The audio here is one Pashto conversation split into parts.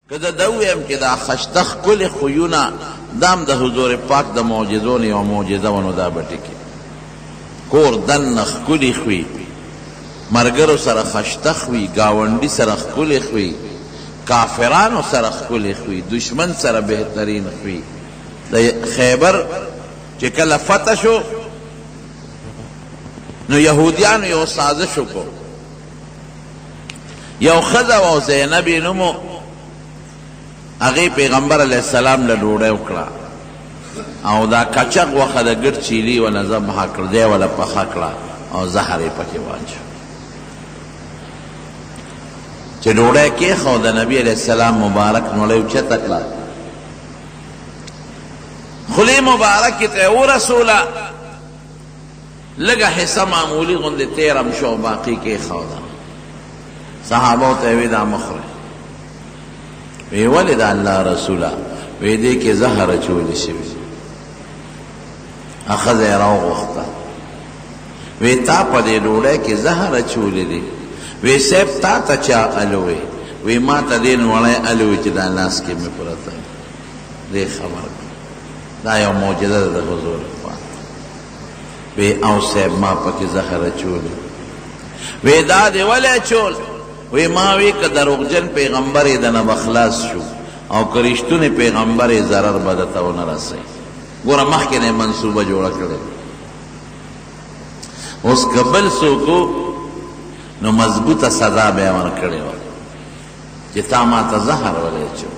که زه دا ووایم چې دا خشته ښکلي خویونه دا هم د حضور پاک د معجزو نه یوه معجزه وه نو دا به ټیک وي. کور دننه ښکلي خوی، ملګرو سره خشته خوی، ګاونډي سره ښکلي خوی، کافرانو سره ښکلي خوی، دښمن سره بهترین خوی. د خیبر چې کله فتح شو نو یهودیانو یو سازش وکړو. یو ښځه وه او زینب یې نوم و، هغې پیغمبر علیه السلام له ډوډۍ وکړه او دا کچه غوښه د ګډ چیلي وله ذبح کړه، دی وله پخه کړه او زهر یې پکې واچو. چې ډوډۍ کېښوده، نبي علیه السلام مبارک نوړۍ اوچته کړه، خولې مبارکې ته یې ورسوله، لږه حصه معمولي غوندې تېره هم شوه او باقي کېښوده. صحابو ته یې وې دا مه خورئ. وې ولې د الله رسوله؟ وې دې کې زهر اچول شوي. ښځه یې راوغوښته. وې تا په دې ډوډۍ کې زهر اچولي دي. وې صاحب تا ته چا الوې؟ وې ما ته دې نوړی الوې چې دا لاس کې مې پرته ده. دې خبر کړه. دا یو معجزه ده د حضور پاک. وی او صاحب ما پکې زهر اچولي. وی دا دې ولې اچول؟ وی ما وی که دروغجن پیغمبر یې دنه به خلاص شو او که رښتونی پیغمبر یې ضرر به درته ونه رسوي. ګوره مخکې نه یې منصوبه جوړه کړې. اوس که بل څوک نو مضبوطه سزا به یې ورکړې وه چې تا ما ته زهر ولې اچول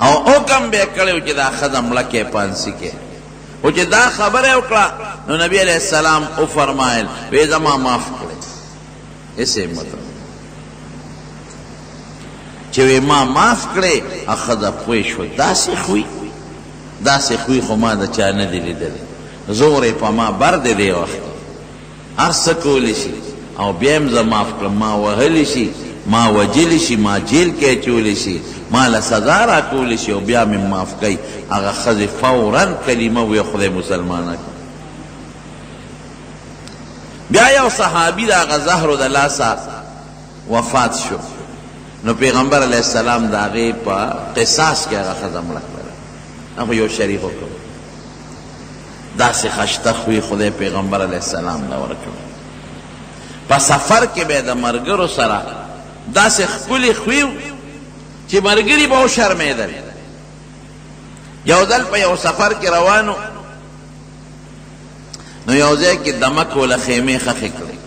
او حکم به یې کړی و چې دا ښځه مړه کړې پانسي کړې. خو چې دا خبره یې وکړه نو نبی علیه السلام وفرمایل وی زما معاف کړئ، هېڅ یې مطلب چې وی ما معاف کړې، ښځه پوه شوه داسې خوی داسې خوی خو ما د چا نه دی لیدلی، زور یې په ما بر دی دې وخت هر څه کولی شي او بیا هم زه معاف کړم، ما وهلی شي، ما وژلی شي، ما جیل کې اچولی شي، ما له سزا راکولی شي او بیا مې معاف کوي. هغه ښځې فورا کلمه وویل، خدای مسلمانه کړه. بیا یو صحابي د هغه زهرو د لاسه وفات شو، نو پیغمبر علیه السلام د هغې په قصاص کې هغه ښځه مړه کړله. دا خو یو شرعي حکم. داسې خشته خوی خدای پیغمبر علیه السلام له ورکړ. په سفر کې به د مرګرو سره داسې ښکلي خوی چې مرګري به وشرمېدل. یو ځل په یو سفر کې روانو نو یو ځای کې دمه کوله، خیمې ښخې کړې،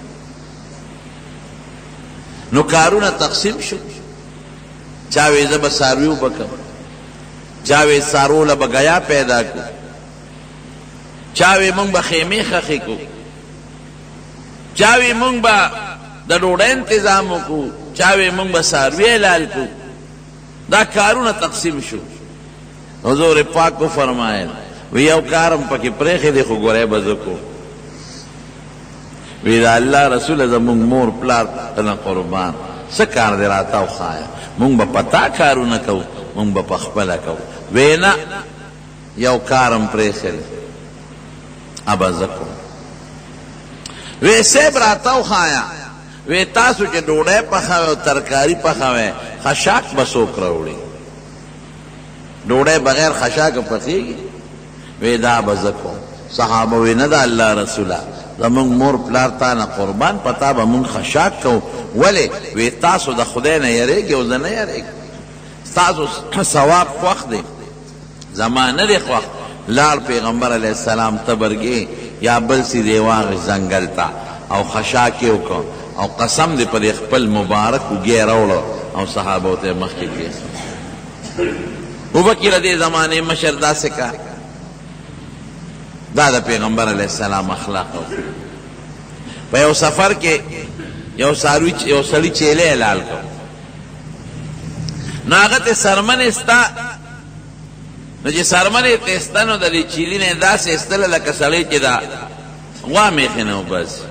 نو کارونه تقسیم شو. چا وې زه به څاروي اوبه کوم، چا وې څاروو له به ګیا پیدا کړو، چا وې مونږ به خیمې ښخې کړو، چا وې مونږ به د ډوډۍ انتظام وکړو، چا وې مونږ به څاروي حلال کړو. دا کارونه تقسیم شو. حضور پاک وفرمایل وی یو کار هم پکې پرېښی دی خو ګورې به زه کوم. وی د الله رسوله زمونږ مور پلار ته نه قربان، څه کار دې راته وښایه، مونږ به په تا کارونه کوو، مونږ به په خپله کوو. وی نه، یو کار هم پرېښی دی هغه به زه کوم. وی صاحب راته وښایه. وی تاسو چې ډوډۍ پخوئ او ترکاري پخوئ خشاک به څوک راوړي؟ ډوډۍ بغیر خشاکه پخېږي؟ وی دا به زه کوم. صحابه وی نه د الله رسوله زموږ مور پلار تا نه قربان، په تا به موږ خشاک کوو. ولې؟ وی تاسو د خدای نه یریږئ او زه نه یریږم، ستاسو ثواب خوښ دی زما نه دی خوښ. لاړ پیغمبر علیه السلام تبرګی یا بل څیز یې واخیست ځنګل ته او خشاک یې وکړ او قسم دی په دې خپل مبارک اوږه یې راوړ او صحابو ته یې مخکې کېښود. وبکې د دې زمانې مشر داسې کار. دا د پیغمبر علیه السلام اخلاق او خوی. په یو سفر کې یو څاروي یو سړي چیلی حلال کړ، نو هغه ته څرمن ایسته، نو چې څرمن یې ته ایسته نو د دې چیلي نه یې داسې ایستله لکه سړی چې د غوا مېښې نه وباسي.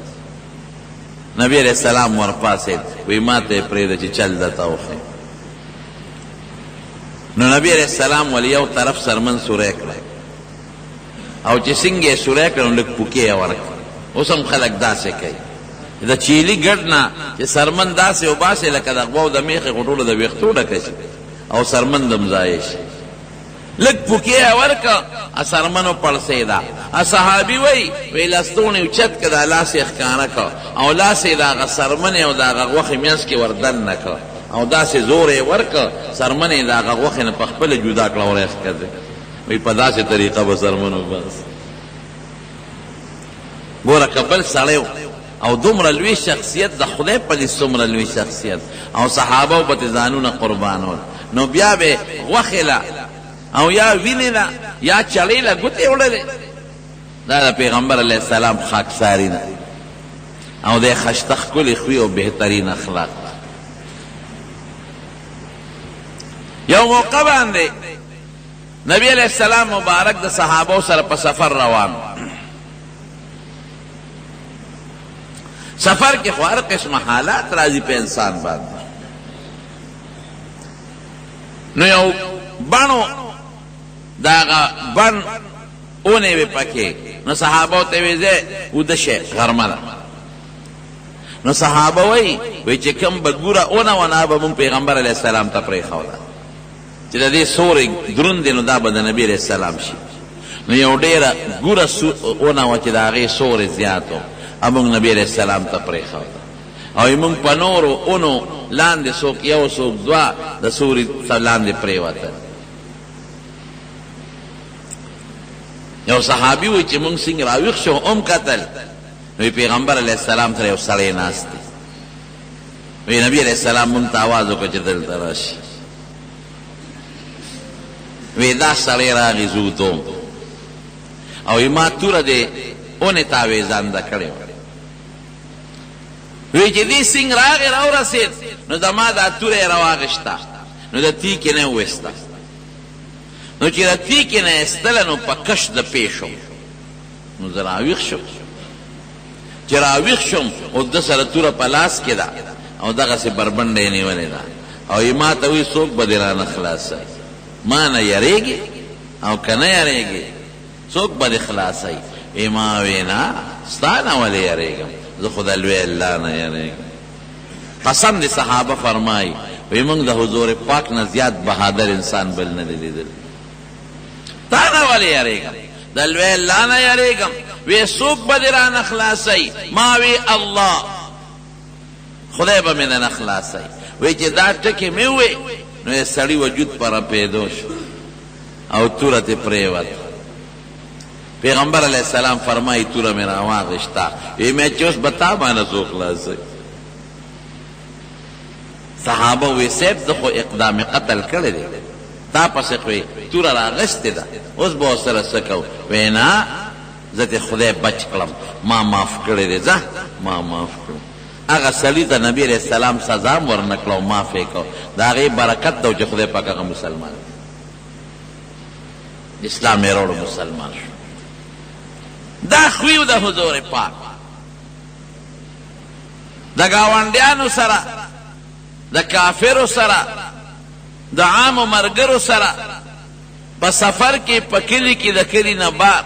نبي علیه السلام ورپاڅېد، وایي ما ته یې پرېږده چې چل درته وښیم. نو نبی علیه السلام ول یو طرف څرمن سوری کړه او چې څنګه یې سوری کړه نو لږ پوکې یې ورکړه. اوس هم خلک داسې کوي، د چیلي ګډ نه چې څرمن داسې وباسې لکه د غواو د میخې خو ټوله د ویښتو ډکه شي او څرمن د هم ضایع شي. لږ پوکی یې ورکړ، څرمن وپړسېده. صحابي وایي، وایي لستوڼی اوچت کړ، دا لاس یې ښکاره کړ او لاس یې د هغه څرمنې او د هغه غوښې منځ کې ور دننه کړ او داسې زور یې ورکړ، څرمن یې د هغه غوښې نه پخپله جدا کړه او راښکته. وایي په داسې طریقه به څرمن وباسي. ګوره که بل سړی و او دومره لوی شخصیت د خدای په لیست څومره لوی شخصیت او صحابه به ترې ځانونه قربانول نو بیا به غوښې له او یا وینې له یا چړې له ګوتې وړلې. دا د پیغمبر علیه السلام خاکساري ده او د خشته ښکلي خوی او بهترین اخلاق. یو موقع باندې نبی علیه السلام مبارک د صحابو سره په سفر روان و. سفر کې خو هر قسمه حالات راځي په انسان باندې. نو یو بڼو د هغه بڼ اونې وې پکې، نو صحابو ته وې ځئ وده شئ، غرمه ده. نو صحابه وایي، وایي چې کوم به ګوره اونه وه نو هغه به مونږ پیغمبر علیه السلام ته پرېښوده. چې د دې سوری دروند دی نو دا به د نبي علیه السلام شي. نو یو ډېره ګوره ونه وه چې د هغې سوری زیات و، مونږ نبي علیه السلام ته پرېښوده او مونږ په نورو ونو لاندې څوک یو څوک دوه د سوري لاندې پرېوتل. یو صحابي وایي چې مونږ څنګه راویښ شو هم کتل نو پیغمبر علیه السلام سره یو سړی ناست دی. وی نبی علیه السلام مونږ ته اواز وکړ چې دلته راشي. وی دا سړی راغی زوتو او ما توره دې اونې ته آویزانده کړې وه. وی چې دې سینګ راغی راورسېد نو زما دا توره یې راواخیسته نو د تیکې نه یې وویسته. نو چې د تیکې نه یې ایستله نو په کش د پیشو نو زه راویښ شوم. چې راویښ شوم اوس ده سره توره په لاس کې ده او دغسې بربنډه یې نیولې ده او یې ماته وایي څوک به دې رانه خلاصوي؟ ما نه یریږې او که نه یریږې څوک به دې خلاصوي؟ وایي ما وې نه ستا نه ولې یریږم زه خو د لوی الله نه یریږم. قسم دې صحابه فرمایي وایي موږ د حضور پاک نه زیات بهادر انسان بل نه دی لیدلی. تا نه ولې یریږم؟ د لوی الله نه یریږم. وې څوک به دې رانه خلاصوي؟ ما وې الله، خدای به مې درنه خلاصوي. وې چې دا ټکي مې ووې نو د سړي وجود په رپېدو شو او توره ترې پرېوته. پیغمبر علیه السلام فرمایي توره مې راواخیسته، وې مې چې اوس به تا مانه څوک خلاصوي؟ صحابه وې صیب ده خو اقدام قتل کړی دی. تا پسې خو یې توره راغستې ده، اوس به ورسره څه کوو؟ وایي نه، زه ترې خدای بچ کړم، ما معاف کړی دی، ځه ما معاف کړو. هغه سړي ته نبي علیه السلام سزا هم ورنه کړه او معاف یې کړ، د هغې برکت ده چې خدای پاک هغه مسلمان کړ، اسلام یې راوړ، مسلمان شو. دا خوی و د حضور پاک د ګاونډیانو سره، د کافرو سره، د عامو مرګرو سره په سفر کې په کلي کې د کلي نه بار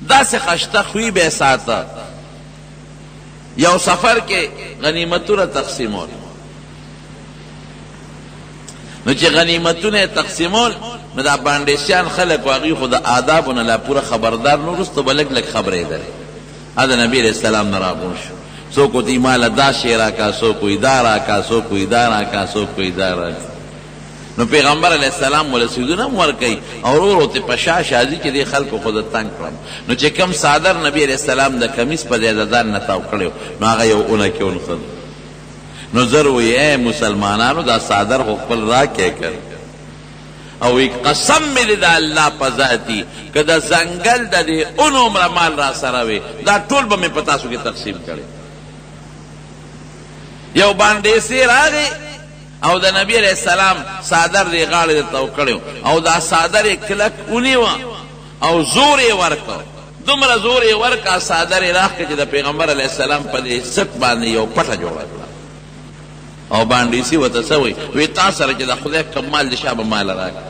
داسې خشته خوی به یې ساته. یو سفر کې غنیمتونه تقسیمول، نو چې غنیمتونه یې تقسیمول نو دا بانډیسیان خلک وو، هغوی خو د آدابو نه لا پوره خبردار نه وو، وروسته به لږ لږ خبرېدل. د نبي علیه السلام نه راغونډ شو، څوک ورته وایي ماله دا شی راکړه، څوک وایي دا راکړه، څوک وایي دا راکړه، څوک وایي دا راکړه. نو پیغمبر علیه السلام ورله څیزونه هم ورکوي او ورو ورو ترې په شا شا ځي چې دې خلکو خو زه تنګ کړم. نو چې کوم څادر نبي علیه السلام د کمیس په ځای د ځان نه تاو کړی و نو هغه یو اونه کې ونښلو. نو زر وایي ای مسلمانانو دا څادر خو خپل راکړئ که نه. او وی قسم مې دې د الله په ذات وي که د ځنګل د دې اونو عمره مال راسره وي دا ټول به مې په تاسو کې تقسیم کړی. یو باندېسې راغی او د نبی علیه السلام څادر دې غاړې ته تاو کړی او دا څادر یې کلک ونیوه او زور یې ورکړ، دومره زور یې ورکړ څادر یې راښکه چې د پیغمبر علیه السلام په دې څټ باندې یو پټه جوړه کړه. او بانډیسی ورته څه وایي؟ وایي تا سره چې د خدای کوم مال دی شابه مال راکړه.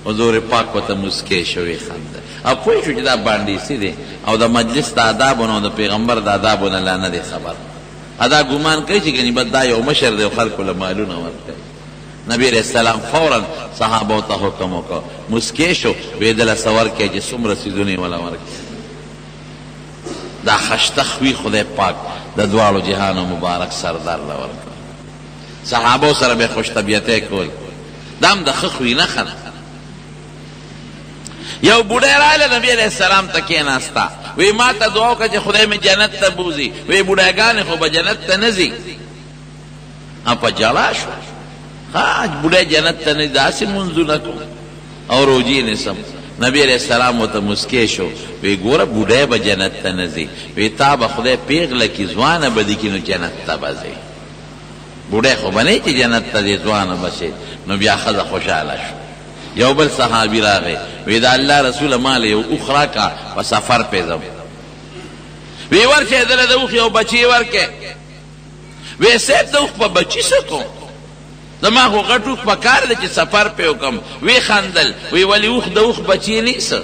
حضور پاک ورته موسکی شو، ویې خندل، او پوه شو چې دا باندېسی دی او د مجلس د آدابو نه او د پیغمبر د آدابو نه لا نه دی خبر. دا ګومان کوي چې ګنې بس دا یو مشر دی او خلکو له مالونه ورکوي. نبي علیه السلام فوراً صحابو ته حکم وکړ، موسکی شو، ویې ده له څه ورکړئ چې څومره څیزونه یې وله ورکړي. دا خشته خوی خدای پاک د دواړو جهانو مبارک سردار له ورکړ. صحابو سره به یې خوش طبیعتۍ کول، دا هم د ښه خوی نښه ده. یو بوډۍ راغله نبی علیه السلام ته کېناسته، وی ما ته دعا وکړه چې خدای مې جنت ته بوځي. وی بوډاګانې خو به جنت ته نه ځي. په ژړا شو، ها بوډۍ جنت ته نه ځي، داسې لمونځونه کوم او روژې نیسم. نبی علیه السلام ورته موسکی شو، وی ګوره بوډۍ به جنت ته نه ځي، وی تا به خدای پېغله کړي، ځوانه به دې کړي، نو جنت ته به ځې. بوډۍ خو به نه چې جنت ته ځې، ځوانه به شې. نو بیا ښځه خوشحاله شوه. یو بل صحابي راغی، وی د الله رسوله ما له یو اوښ راکړه، په سفر پرې ځم. وی ورشه ده له د اوښ یو بچی ورکړه. وی صاحب د اوښ په بچي څه کوم، زما خو غټ اوښ په کار دی چې سفر پرې وکړم. وی خندل، وی ولې اوښ د اوښ بچی نه څه،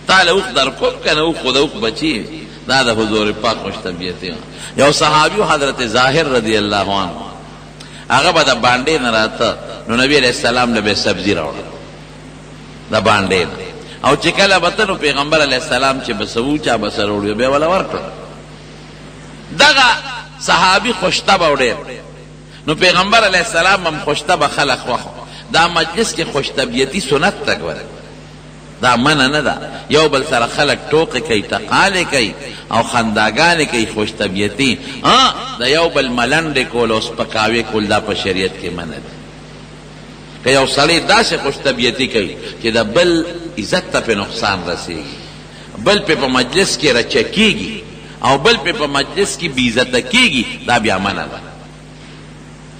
تا له اوښ درکوم که نه، اوښ خو د اوښ بچی. دا د حضور پاک خوش طبیعتي وه. یو صحابي حضرت ظاهر رضی الله عنه، هغه به د بانډې نه راته، نو نبی علیه السلام له به یې سبزي راوړله د بانډې نه، او چې کله به ته نو پیغمبر علیه السلام چې به څه وو چا به څه راوړي بیا وله ورکړه. دغه صحابي خوشطبع و ډېر، نو پیغمبر علیه السلام هم خوشطبع خلک خوښ. دا مجلس کې خوشطبیعتي سنت ده، ګوره دا منع نه ده، یو بل سره خلک ټوقې کوي، ټقالې کوي او خنداګانې کوي، خوش طبیعتي، ها د یو بل ملنډې کول او سپکاوی کول دا په شریعت کې منع دي. که یو سړی داسې خوش طبیعتي کوي چې د بل عزت ته پرې نقصان رسېږي، بل پرې په مجلس کې رچه کېږي او بل پرې په مجلس کې بې عزته کېږي، دا بیا منع ده.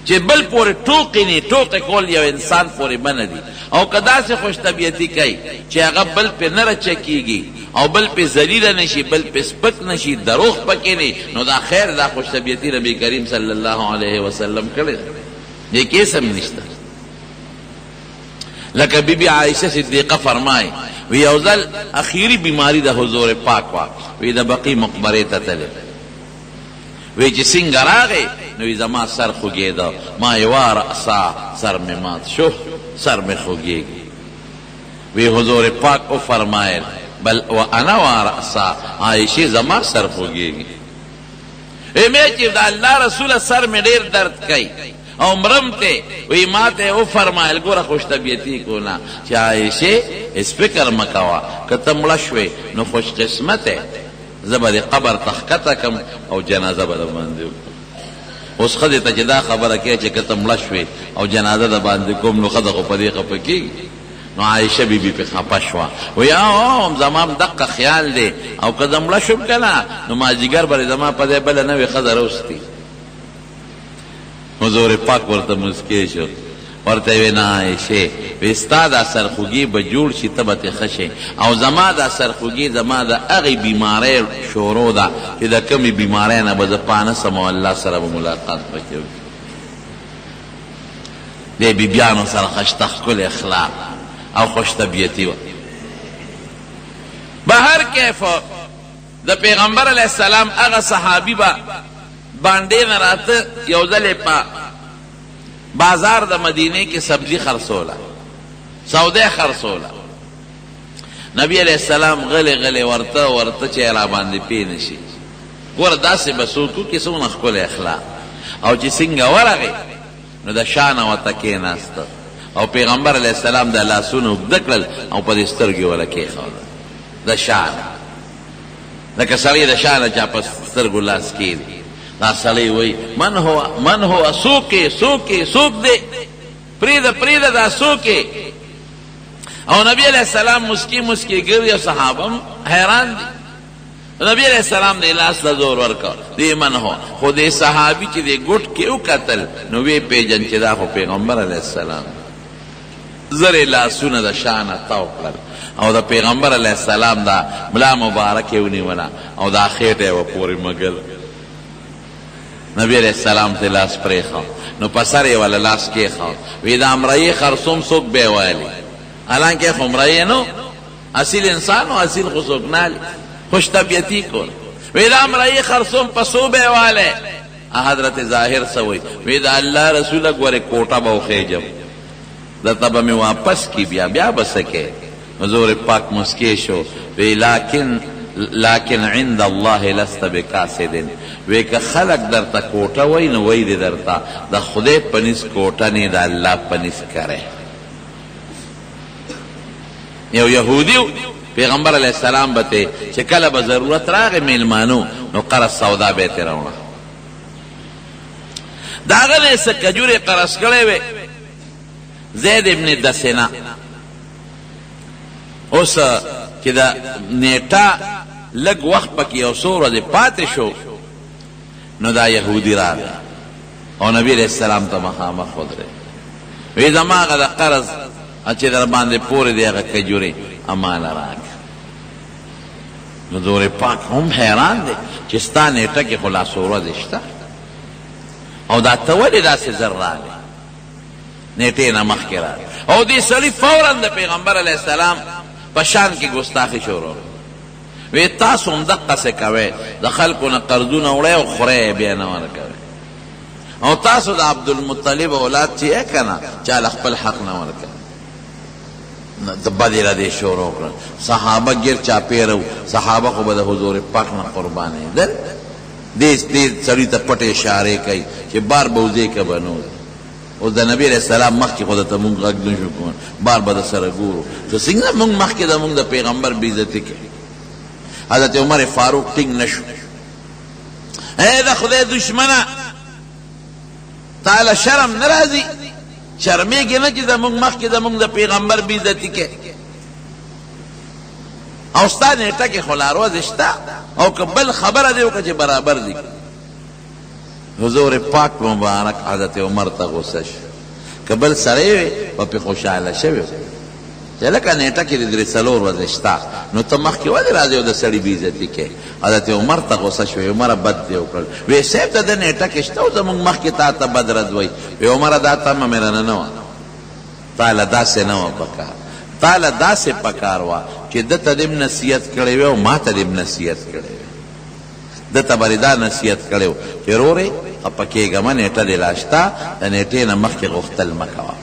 چې بل پورې ټوقې نی، ټوقې کول یو انسان پورې منع دي، او که داسې خوش طبیعتي کوي چې هغه بل پرې نه رچه کیږي او بل پرې ذلیل نه شي، بل پرې سپک نه شي، دروغ پکې نه، نو دا خیر، دا خوش طبیعتي نبی کریم صلی الله علیه وسلم کړې ده، دې کې څه هم نشته. لکه بی بی عائشه صدیقه فرمایي، وی یو ځل اخیری بیماری د حضور پاک وه، وی د بقیع مقبرې ته تللی، وی چې څنګه راغی نو وی زما سر خوږېده، ما یې وا رأسا، سر مې مات شو، سر مې خوږېږي. وی حضور پاک وفرمایل، بل وانا وا رأسا، عائشې زما سر خوږېږي. وی مې چې د الله رسوله سر مې ډېر درد کوي او مرم ته، وی ماته یې وفرمایل، ګوره خوش طبیعتي کوله چې عائشې هېڅ فکر مه کوه، که ته مړه شوې نو خوش قسمته یې، زه به دې قبر ته ښکته کړم او جنازه به درباندې وکړم. اوس ښځې ته چې دا خبره کوې چې که ته مړه شوې او جنازه درباندې کوم نو ښځه خو په دې خفه کېږي. نو عایشه بي بي پرې خفه شوه، وایي او زما هم دقه خیال دی او که زه مړه شوم که نه نو مازدیګر به دې زما په ځای بله نوې ښځه راوستي. حضور پاک ورته موسکی شو، ورته یې وې نه عایشې، وې ستا دا سرخوږی به جوړ شي، ته به ترې ښه شې او زما دا سرخوږی زما د هغې بیمارۍ شروع ده چې د کومې بیمارۍ نه به زه پانه سم او الله سره به ملاقات پکې وکړم. دې بیبیانو سره خشته ښکلی اخلاق او خوش طبیعتي وه. بهر کیف د پیغمبر علیه السلام هغه صحابي به بانډې نه راته، یو ځل یې په بازار د مدینې کې سبزي خرڅوله، سودا یې خرڅوله. نبي علیه السلام غلی غلی ورته ورته چې راباندې پوه نه شي. ګوره داسې به څوک وکړي، څومره ښکلی اخلاق. او چې څنګه ورغی نو د شا نه ورته کېناسته او پیغمبر علیه السلام دا لاسونه اوږده کړل او په دې سترګې وله کېښوده د شا نه. لکه سړی د شا نه چا په سترګو لاس کېږدي. دا سړی وایي، من هو، من هو، څوک یې، څوک یې، څوک دی؟ پرېږده، پرېږده، دا څوک یې؟ او نبی علیه السلام مسکی مسکی ګرځي او صحابه هم حیران دي. نبی علیه السلام دې لاس له زور ورکړ، دی من هو، خو دې صحابي چې دې ګوټ کې وکتل نو ویې پېژند چې دا خو پیغمبر علیه السلام دی. زر یې لاسونه د شا نه تاو کړل او د پیغمبر علیه السلام دا ملا مبارک یې ونیوله او دا خېټه یې ورپورې مږل. نبي علیه السلام ترې لاس پرېښود نو په سر یې وله لاس کېښود، وي دا مریې خرڅوم څوک به یې والي؟ حالانکه خو مریې نه و. اصیل انسان و، اصیل خو څوک نه اخلي، خوش طبیعتي کوله. وی دا امرایي خرڅوم په څو به یې والی؟ حضرت ظاهر څه وایي؟ وی د الله رسوله ګورې کوټه به وخېژم، درته به مې واپس کړي، بیا بیا به څه کوې؟ حضور پاک مسکی شو، وی لکن لکن عند الله لست بکاسد، وی که خلک درته کوټه وایي نو وایي دې درته، د خدای په نزد کوټه نې، د الله په نزد کری. یو یهودي و، پیغمبر علیه السلام به ترې چې کله به ضرورت راغی مېلمانو نو قرض سودا به یې ترې راوړه. د هغه نه یې څه کجورې قرض کړې وې، زید ابن دسنه. اوس چې د نېټه لږ وخت پکې یو څو ورځې پاتې شو نو دا یهودي راغی او نبي علیه السلام ته مخامخ ودرېد، وی زما هغه د قرض چې در باندې پورې دی هغه کجورې اماله راکړه. نو حضور پاک هم حیران دی چې ستا نېټه کې خو لا څو ورځې شته او دا ته ولې داسې زر راغلې؟ نېټې نه مخکې راغی او دې سړي فورا د پیغمبر علیه السلام په شان کې ګستاخي شروع کړه، وی تاسو هم دقسې کوئ، د خلکو نه قرضونه وړئ او خورئ یې بیا نه ورکوئ، او تاسو د عبدالمطلب اولاد چې یې که نه چا له خپل حق نه ورکوئ. د بدې ردې شروع کړه، صحابه ګیر چاپېره وو، صحابه خو به د حضور پاک نه قربانېدل، دې دې سړي ته پټې اشارې کوي چې بار به وځې که به نه وځې. اوس د نبي علیه السلام مخکې خو درته مونږ غږ نه شو کولی، بار به درسره ګورو ته څنګه مونږ مخکې د مونږ د پیغمبر بې عزتي کوې. حضرت عمر فاروق ټینګ نه شو، ای د خدای دښمنه، تا له شرم نه راځي؟ شرمېږې نه چې زمونږ مخکې زمونږ د پیغمبر بې عزتي کوې؟ او ستا نېټه کې خو لا ورځې شته، او که بل خبره دې وکړه چې برابر دي. حضور پاک مبارک حضرت عمر ته غوسه شو، که بل سړی وی به پرې خوشحاله شوی و چې هلکه نېټه کې دې درې څلور ورځې شته نو ته مخکې ولې راځې او د سړي بې عزتي کوې؟ حضرت عمر ته غوسه شو، وی عمره بد دې وکړل. وی صاحب د ده نېټه کې شته او زموږ مخکې تا ته بد رد وایي. وی عمره دا تمه مې رانه نه وه، تا له داسې نه وه پکار، تا له داسې پکار وه چې ده ته دې هم نصیحت کړی وی او ما ته دې هم نصیحت کړی وی. ده ته به دې دا نصیحت کړی و چې رورې خپه کېږه مه، نېټه دې لا شته، د نېټې نه مخکې غوښتل مه کوه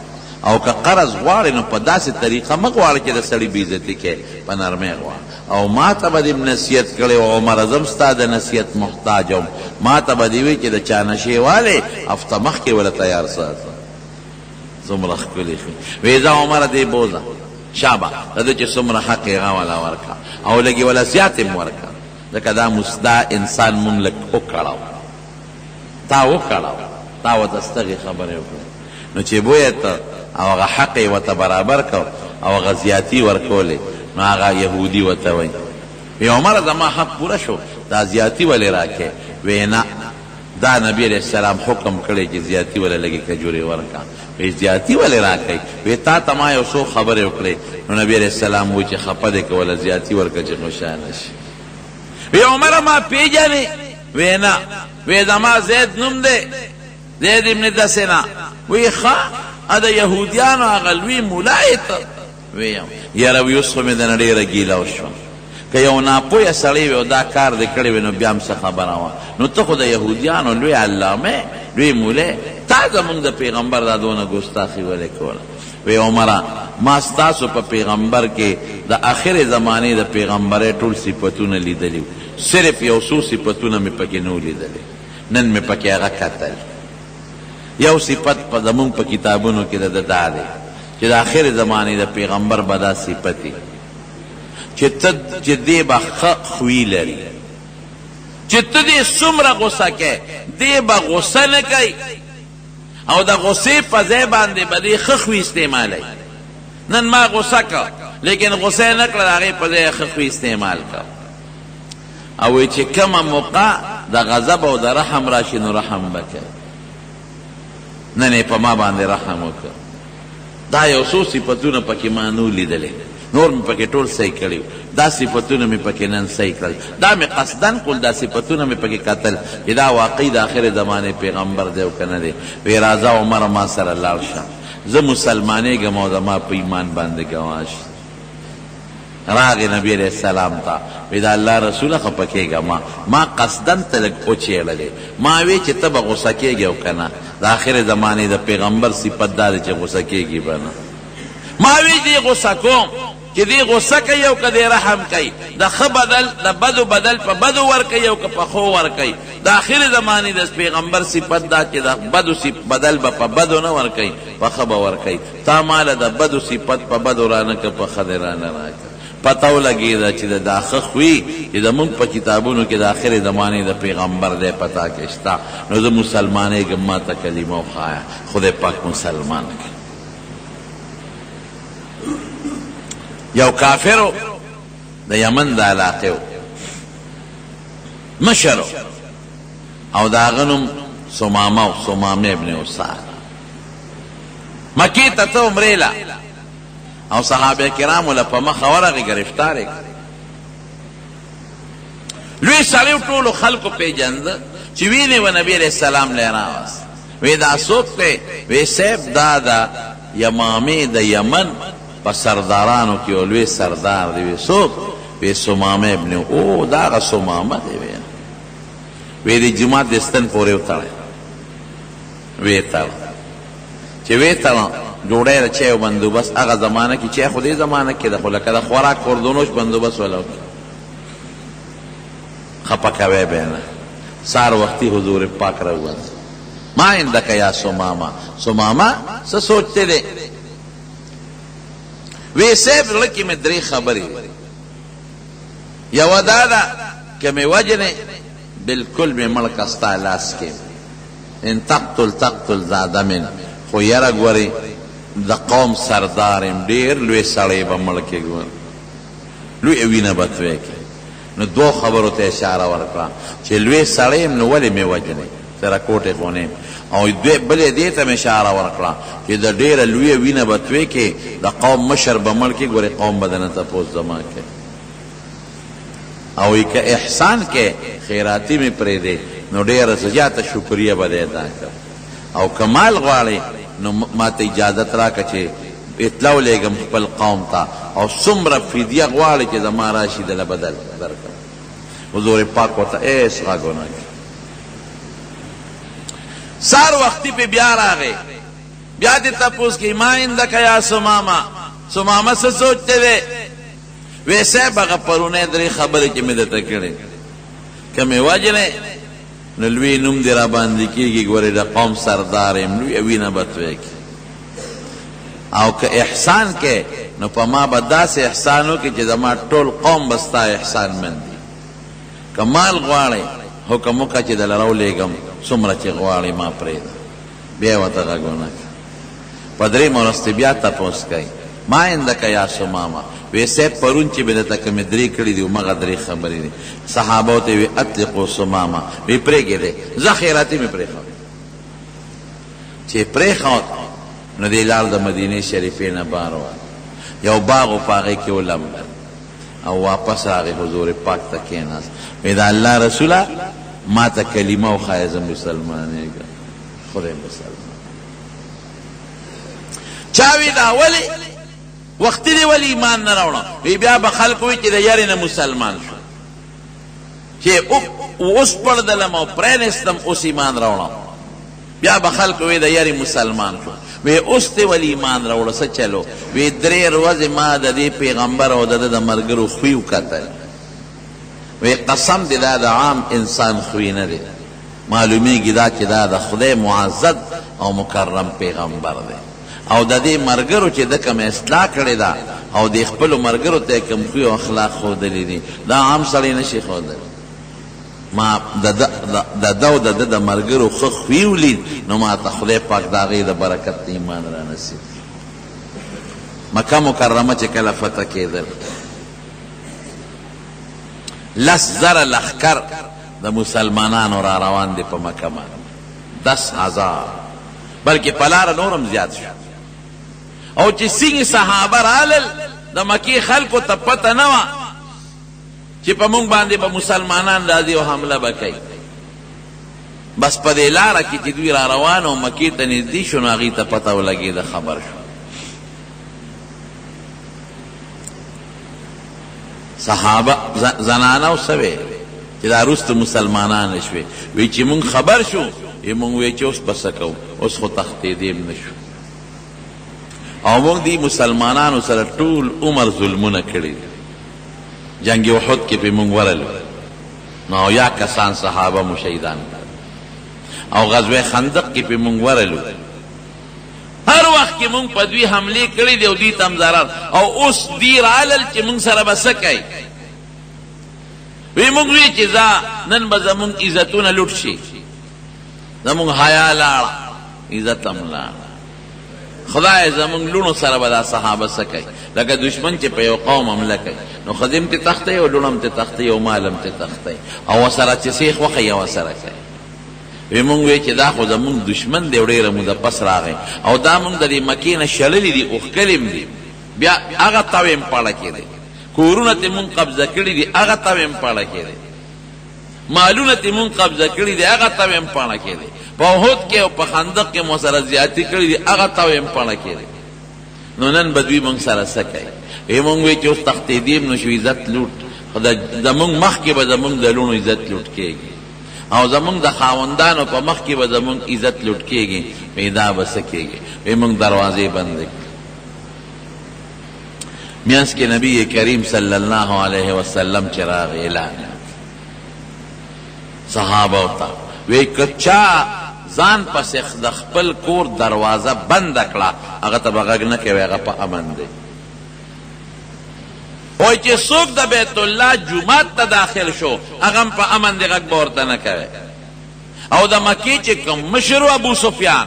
او که قرض غواړې نو په داسې طریقه مه غواړه چې د سړي بې عزتي کوې، په نرمۍ غواړه. او ما ته به دې هم نصیحت کړی و، عمره زه هم ستا د نصیحت محتاج وم، ما ته به دې ویل چې د چا نشې والې هفته مخکې وله تیار ساته. څومره ښکلي خي وې ځه عمره دې بوځه، شابه د ده چې څومره حق یې هغه وله ورکړه او لږ یې وله زیات هم ورکړه. ځکه دا دا انسان مونږ لږ وکړاو، تا وکړاو، تا ورته ستغې خبرې وکړې، نو چې بویه ته او هغه حق یې ورته برابر کړ او هغه زیاتي ورکولې، نو هغه یهودي ورته وایي، وی عمره زما حق پوره شو، دا زیاتي ولې راکې؟ وی نه، دا نبي علیه السلام حکم کړی چې زیاتي وله لږې کجورې ورکړه. وی زیاتي ولې راکوې؟ وی تاته ما یو څو خبرې وکړې، نو نبي علیه السلام وویل چې خپه دې که وله زیاتي ورکړه چې خوشحاله شي. وی عمره ما پیژنې؟ وی نه. وی زما زید نوم دی، زید ابن دسنه. وی ښه، د یهودیانو هغه لوی ملا یې ته؟ ویم یاره وی اوس خو مې درنه ډېره ګیله وشوه، که یو ناپوهه سړی وی او دا کار دې کړی وی نو بیا هم څه خبره وه، نو ته خو د یهودیانو لوی علامه یې، لوی مولی یې، تا زموږ د پیغمبر دا دونه ګستاخي ولې کوله؟ وی عمره ما ستاسو په پیغمبر کې د اخرې زمانې د پیغمبرۍ ټول صفتونه لیدلي وو، صرف یو څو صفتونه مې پکې نه وو لیدلي، نن مې پکې هغه کتل. یو صفت په زموږ په کتابونو کې د ده دا دی چې د اخرې زمانې د پیغمبر به دا صفت وي چې ته چې دی به ښه خوی لري، چې ته دې څومره غوسه کوې دی به غوسه نه کوي او د غوسې په ځای باندې به دی ښه خوی استعمالوي. نن ما غوسه کړ لیکن غوسه یې نه کړه، د هغې په ځای یې ښه خوی استعمال کړ. او وایي چې کومه موقع د غضب او د رحم راشي نو رحم به کوي. نن یې په ما باندې رحم وکړ. دا یو څو صفتونه پکې ما نه وو لیدلي، نور مې پکې ټول صحیح کړي وو، دا صفتونه مې پکې نن صحیح کړل، دا مې قصداً کول، دا صفتونه مې پکې کتل چې دا واقعي د اخرې زمانې پیغمبر دی او که نه دی. وې راځه عمره ما سره لاړ شه، زه مسلمانېږم او زما په ایمان باندې ګواه شه. راغی نبی علیه السلام ته، وی د الله رسوله خپه کېږه مه، ما قصداً ته لږ وچېړلې، ما وی چې ته به غوسه کېږې او که نه، د آخرې زمانې د پیغمبر صفت دا دی چې غوسه کېږي به نه، ما وی دی غوسه کوم چې دی غوسه کوي او که دی رحم کوي، د ښه بدل د بدو بدل په بدو ورکوي او که په ښو ورکوي، د آخرې زمانې د پیغمبر صفت دا چې د بدو بدل به په بدو نه ورکوي، په ښه به ورکوي. تا ماله د بدو صفت په بدو رانه که په ښه دې راله راکه. پته ولګېده چې د دا ښه خوی چې زموږ په کتابونو کې د اخرې زمانې د پېغمبر دی په تا کې شته نو زه مسلمانېږم ماته کلمه وښایه خدای پاک مسلمان کړ. یو کافر و د یمن د علاقې و مشر و او د هغه نوم ثمامه و، ثمامه ابن اسال. مکې ته ته عمرې له او صحابه کرامو له په مخه ورغی ګرفتار یې کړ. لوی سړی و ټولو خلکو پېژنده چې وینې و نبي علیه السلام له یې راوست وی دا څوک دی؟ وی صاحب دا د یمامې د یمن په سردارانو کې یو لوی سردار دی. وی څوک؟ وی ثمامه ابن او دا هغه ثمامه دی. وی وی د جومات د ستن پورې وتړی. ویې تړه. چې ویې تړه، ډوډۍ د چایو بندوبست، هغه زمانه کې چای خو دې زمانه کې ده، خو لکه د خوراک خوردونوش بندوبست وله وکړي. خپه کوی به یې نه. سهار وختي حضور پاک راووت. ما عندک یا ثمامه؟ ثمامه څه سوچ دې دی؟ وی صاحب زړه کې مې درې خبرې دي. یوه دا ده که مې وژنې بلکل مې مړ که ستا لاس کې. ان تقتل تقتل ذا دم خو یره ګورې د قوم سردار یم ډیر لوی سړی به مړ کې ګور لوی وینه به توی کې نو دوو خبرو ته اشاره ورکړه چې لوی سړی یم نو ولې مې وژنې سره کوټې خو نه او دوی بلې دې ته مې اشاره ورکړه چې د ډیره لویه وینه به توی کې د قوم مشر به مړ کې ګورې قوم به درنه تپوس زما کوي. او که احسان کې خیراتی مې پرېږدې نو ډېره زیاته شکریه به دې ادا کړم او که مال غواړې نو ماته اجازت راکړه چې اطلاع ولېږم خپل قوم ته او څومره فدیه غواړې چې زما راشي دله به درکړم. حضور پاک ورته هېڅ غږ ونه کړ. سهار وختي پې بیا راغی، بیا ترې تپوس کوي، ما عندک یا ثمامه؟ ثمامه څه سوچ دې دی؟ وې صاحب هغه پرونۍ درې خبرې چې مې درته کړې که مې وژنې نو لوی نوم دې راباندې کېږي، ګورې د قوم سردار یم، لویه وینه به توی کړې او که احسان کې نو په ما به داسې احسان وکړې چې زما ټول قوم به ستا احسان مند وي. که مال غواړې حکم وکړه چې دله راولېږم، څومره چې غواړې ما پرېږده. بیا یې ورته غږ ونه کړ. په درېیمه ورځ ترې بیا تپوس کوي، ما عندک یا ثمامه؟ وې صاحب پرون چې مې درته کومې درې کړې دي همغه درې خبرې دي. صحابو ته یې وې اطلقو ثمامه، وې پرېږدئ، ځه خیراتي مې پرېښود. چې یې پرېښود نو دی لاړ د مدینې شریفې نه بار ووت، یو باغ و په هغې کې ولمبل او واپس راغی حضور پاک ته کېناست، وې د الله رسوله ماته کلمه وښایه زه مسلمانېږم. خدای مسلمان چا وی دا ولی وختي دی ولی ایمان نه راوړه؟ وی بیا به خلکو وی چې د یاري نه مسلمان شو چې اوس پړدلم او پرېنستم اوس ایمان راوړم. بیا به خلکو وی د یاري مسلمان شو. وی اوس دی ولی ایمان راوړه څه چلو؟ وی درې ورځې ما د دې پیغمبر او د ده د ملګرو خوی وکتل، وی قسم دی دا د عام انسان خوی نه دی، معلومیږي دا چې دا د خدای معزز او مکرم پیغمبر دی او د دې مرګرو چې ده کومه اصلاح کړې ده او دې خپلو مرګرو ته یې کوم خوی او اخلاق ښودلي دي دا عام سړی نه شي ښودلی. ما د ده او د ده د مرګرو ښه خوی ولید نو ما ته خدای پاک د هغې د برکت نه ایمان را نصیب کړ. مکه مکرمه چې کله فتح کېدل 10,000 لښکر د مسلمانانو را روان دي په مکه باندې 10,000 بلکې په لاره نور هم زیات شو. او چې څنګه صحابه رالل د مکې خلکو ته پته نه وه چې په موږ باندې به مسلمانان راځي او حمله به کوي. بس په دې لاره کې چې دوی را روان او مکې ته نږدې شو نو هغوی ته پته ولګېده، خبر شو. صحابه زنانو څه ویل چې دا وروسته مسلمانان شوې؟ وی چې مونږ خبر شو، وی مونږ وی چې اوس به څه کوو، اوس خو تښتېدی هم نه شو او مونږ دې مسلمانانو سره ټول عمر ظلمونه کړي دي. جنګ احد کې پرې مونږ ورلو نو 70 کسان صحابه مو شهیدان کړل او غزوه خندق کې پرې مونږ ورلو. هر وخت کې مونږ په دوی حملې کړې دي او دوی ته هم ضرر، او اوس دوی رالل چې مونږ سره به څه کوي؟ وی مونږ وی چې ځه نن به زمونږ عزتونه لوټ شي، زمونږ حیا لاړه، عزت هم لاړ، خدای زمونږ لوڼو سره به دا صحابه څه کوي؟ لکه دښمن چې په یو قوم حمله کوي نو ښځې هم ترې تښتوي او لوڼه هم ترې تښتوي او مال هم ترې تښتوي او ورسره چې څه یې خوښه وي ورسره کوي. وی مونږ وی چې دا خو زمونږ دښمن دی او ډېره موده پس راغی او دا مونږ د دې مکې نه شړلي دي اوښکلي هم دي، بیا هغه تاو یې هم پاړه کې دی، کورونه ترې مونږ قبضه کړي دي هغه تاو یې هم پاړه کې دی، مالونه ترې مونږ قبضه کړي دي هغه تاو یې هم پاړه کې دی، په احد کې او په خندق کې مو سره زیاتي کړي دي هغه تاو یې هم پاړه کې دی، نو نن به دوی مونږ سره څه کوي؟ وی مونږ وی چې اوس تښتېدی هم نه شو، عزت لوټ، خو زمونږ مخکې به زمونږ د لوڼو عزت لوټ کېږي او زمونږ د خاوندانو په مخ کې به زمونږ عزت لوټ کېږي، وی دا به څه کېږي؟ وی مونږ دروازې بندې کړې. مینځ کې نبی کریم صلی الله علیه وسلم چې راغی اعلان یې وکړ صحابه ته، وی که چا ځان پسې د خپل کور دروازه بنده کړه هغه ته به غږ نه کوي، هغه په امن دی. وایي چې څوک د بیت الله جومات ته داخل شو هغه هم په امن دی، غږ به ورته نه کوي. او د مکې چې کوم مشر و ابو سفیان،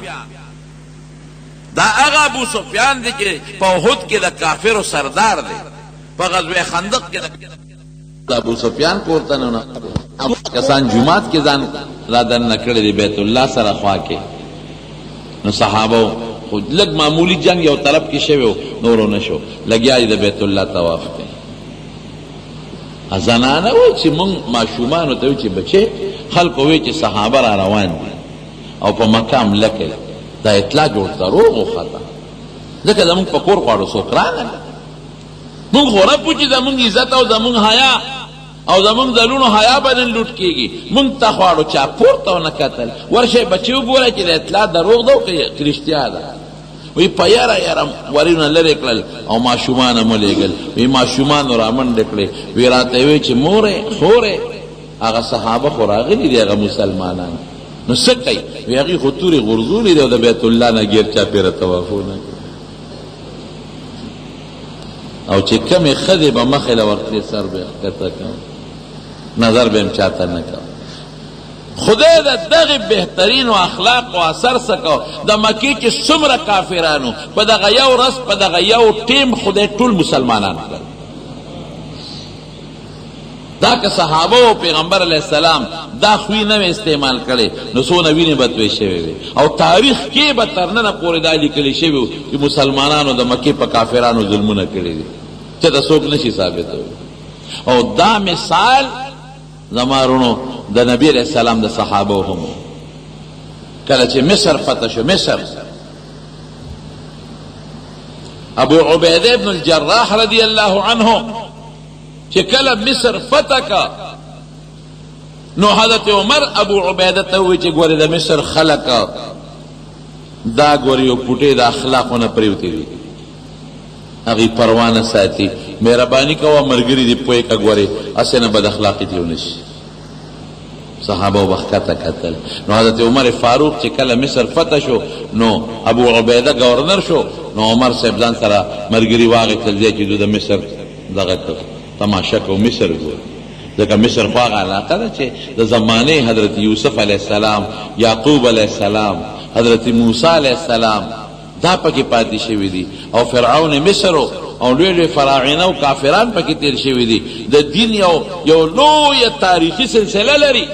دا هغه ابو سفیان دی چې په احد کې د کافرو سردار دی، په غزوه خندق کې د ابو سفیان کور ته ننوتل. کسان جومات کې ځان را دننه کړی دی بیت الله سره خوا کې، نو صحابه خو لږ معمولی جنګ یو طرف کې شوی و، نورو نه شو، لګیا دي د بیت الله طواف کوي. زنانه وایي چې مونږ ماشومانو ته وایي چې بچې، خلکو وایي چې صحابه را روان دي او په مکه حمله کوي، دا اطلاع جوړ دروغ وخته، ځکه زمونږ په کور خواړو څوک رانغلل، مونږ خو رپو چې زمونږ عزت او زمونږ حیا او زمونږ د لوڼو حیا به نن لوټ کېږي، مونږ ته خواړو چا پورته ونه کتل. ورشئ بچي وګورئ چې د اطلاع دروغ ده او که رښتیا ده. وی په یره یره ورونه لرې کړل او ماشومان هم ولېږل. وی ماشومانو رامنډې کړې، وی راته یې وویل چې مورې خورې هغه صحابه خو راغلي دي، هغه مسلمانان نو څه کوي؟ وی هغوی خو تورې غورځولې دي او د بیت الله نه ګیر چاپېره طوافونه کوي. او چې کومې ښځې به مخې له ورتلې سر به یې ښکته کړ، نظر به یې هم چاته نه کاوه. خدای د دغې بهترینو اخلاقو اثر څه کو، د مکې چې څومره کافرانو په دغه یو ورځ په دغه یو ټیم خدای ټول مسلمانان کړل. دا که صحابه او پیغمبر علیه السلام دا خوی نه وی استعمال کړی نو څونه وینې به توی شوې وي او تاریخ کې به تر ننه پورې دا لیکل شوي وو چې مسلمانانو د مکې په کافرانو ظلمونه کړي دي چې دا څوک نشي ثابتولی. او دا مثال زما وروڼو د نبی علیه السلام د صحابو هم کله چې مصر فتح شو، مصر ابو عبیده ابن الجراح رضی الله عنه چې کله مصر فتح کا نو حضرت عمر ابو عبیده ته وویل چې ګورې د مصر خلک دا ګورې یو پوټې د اخلاقو نه پرېوتي دي، هغوی پروا نه ساتي، مهرباني کوه ملګري دې پوه که ګورې هسې نه بد اخلاقي ترې ونه شي. صحابه به ښکته کتل. نو حضرت عمر فاروق چې کله مصر فتح شو نو ابو عبیده ګورنر شو، نو عمر صاحب ځان سره ملګري واخیستل ځای چې دوی د مصر دغه کړ تماشه کو مصر ګوري، ځکه مصر خو هغه علاقه ده چې د زمانې حضرت یوسف علیه السلام، یعقوب علیه السلام، حضرت موسی علیه السلام دا پکې پاتې شوي دي، او فرعون مصر او لوی لوی فراعنه او کافران پکې تیر شوي دي. د دین یو یو لویه تاریخي سلسله لري.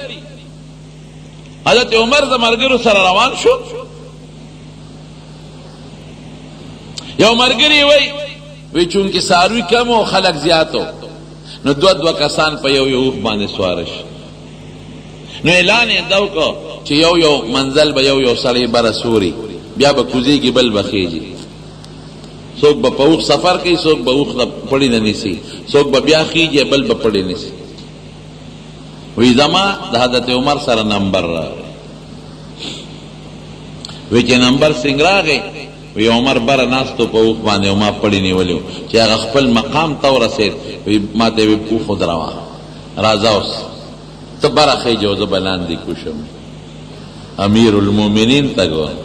حضرت عمر د ملګرو سره روان شو، یو ملګری وایي وی چونکې څاروي کم او خلک زیات وو نو دوه دوه کسان په یو یو اوښ باندې سواره شو. نو اعلان یې دا وکړ چې یو یو منزل به یو یو سړی بره سوري، بیا به کوزیږي بل به خیژي. څوک به په اوښ سفر کوي، څوک به اوښ د پړي نه نیسي، څوک به بیا خیږي، بل به پړی نیسي. وی زما د حضرت عمر سره نمبر راغی. وی چې نمبر څنګه راغی، وی عمر بره ناست و په اوښ باندې او ما پړی نیولی و. چې هغه خپل مقام ته ورسېد، وی ما ته یې وی اوښ ودروه، راځه اوس ته بره خېژه او زه به لاندې کوشم. امیر المؤمنین ته ګوره،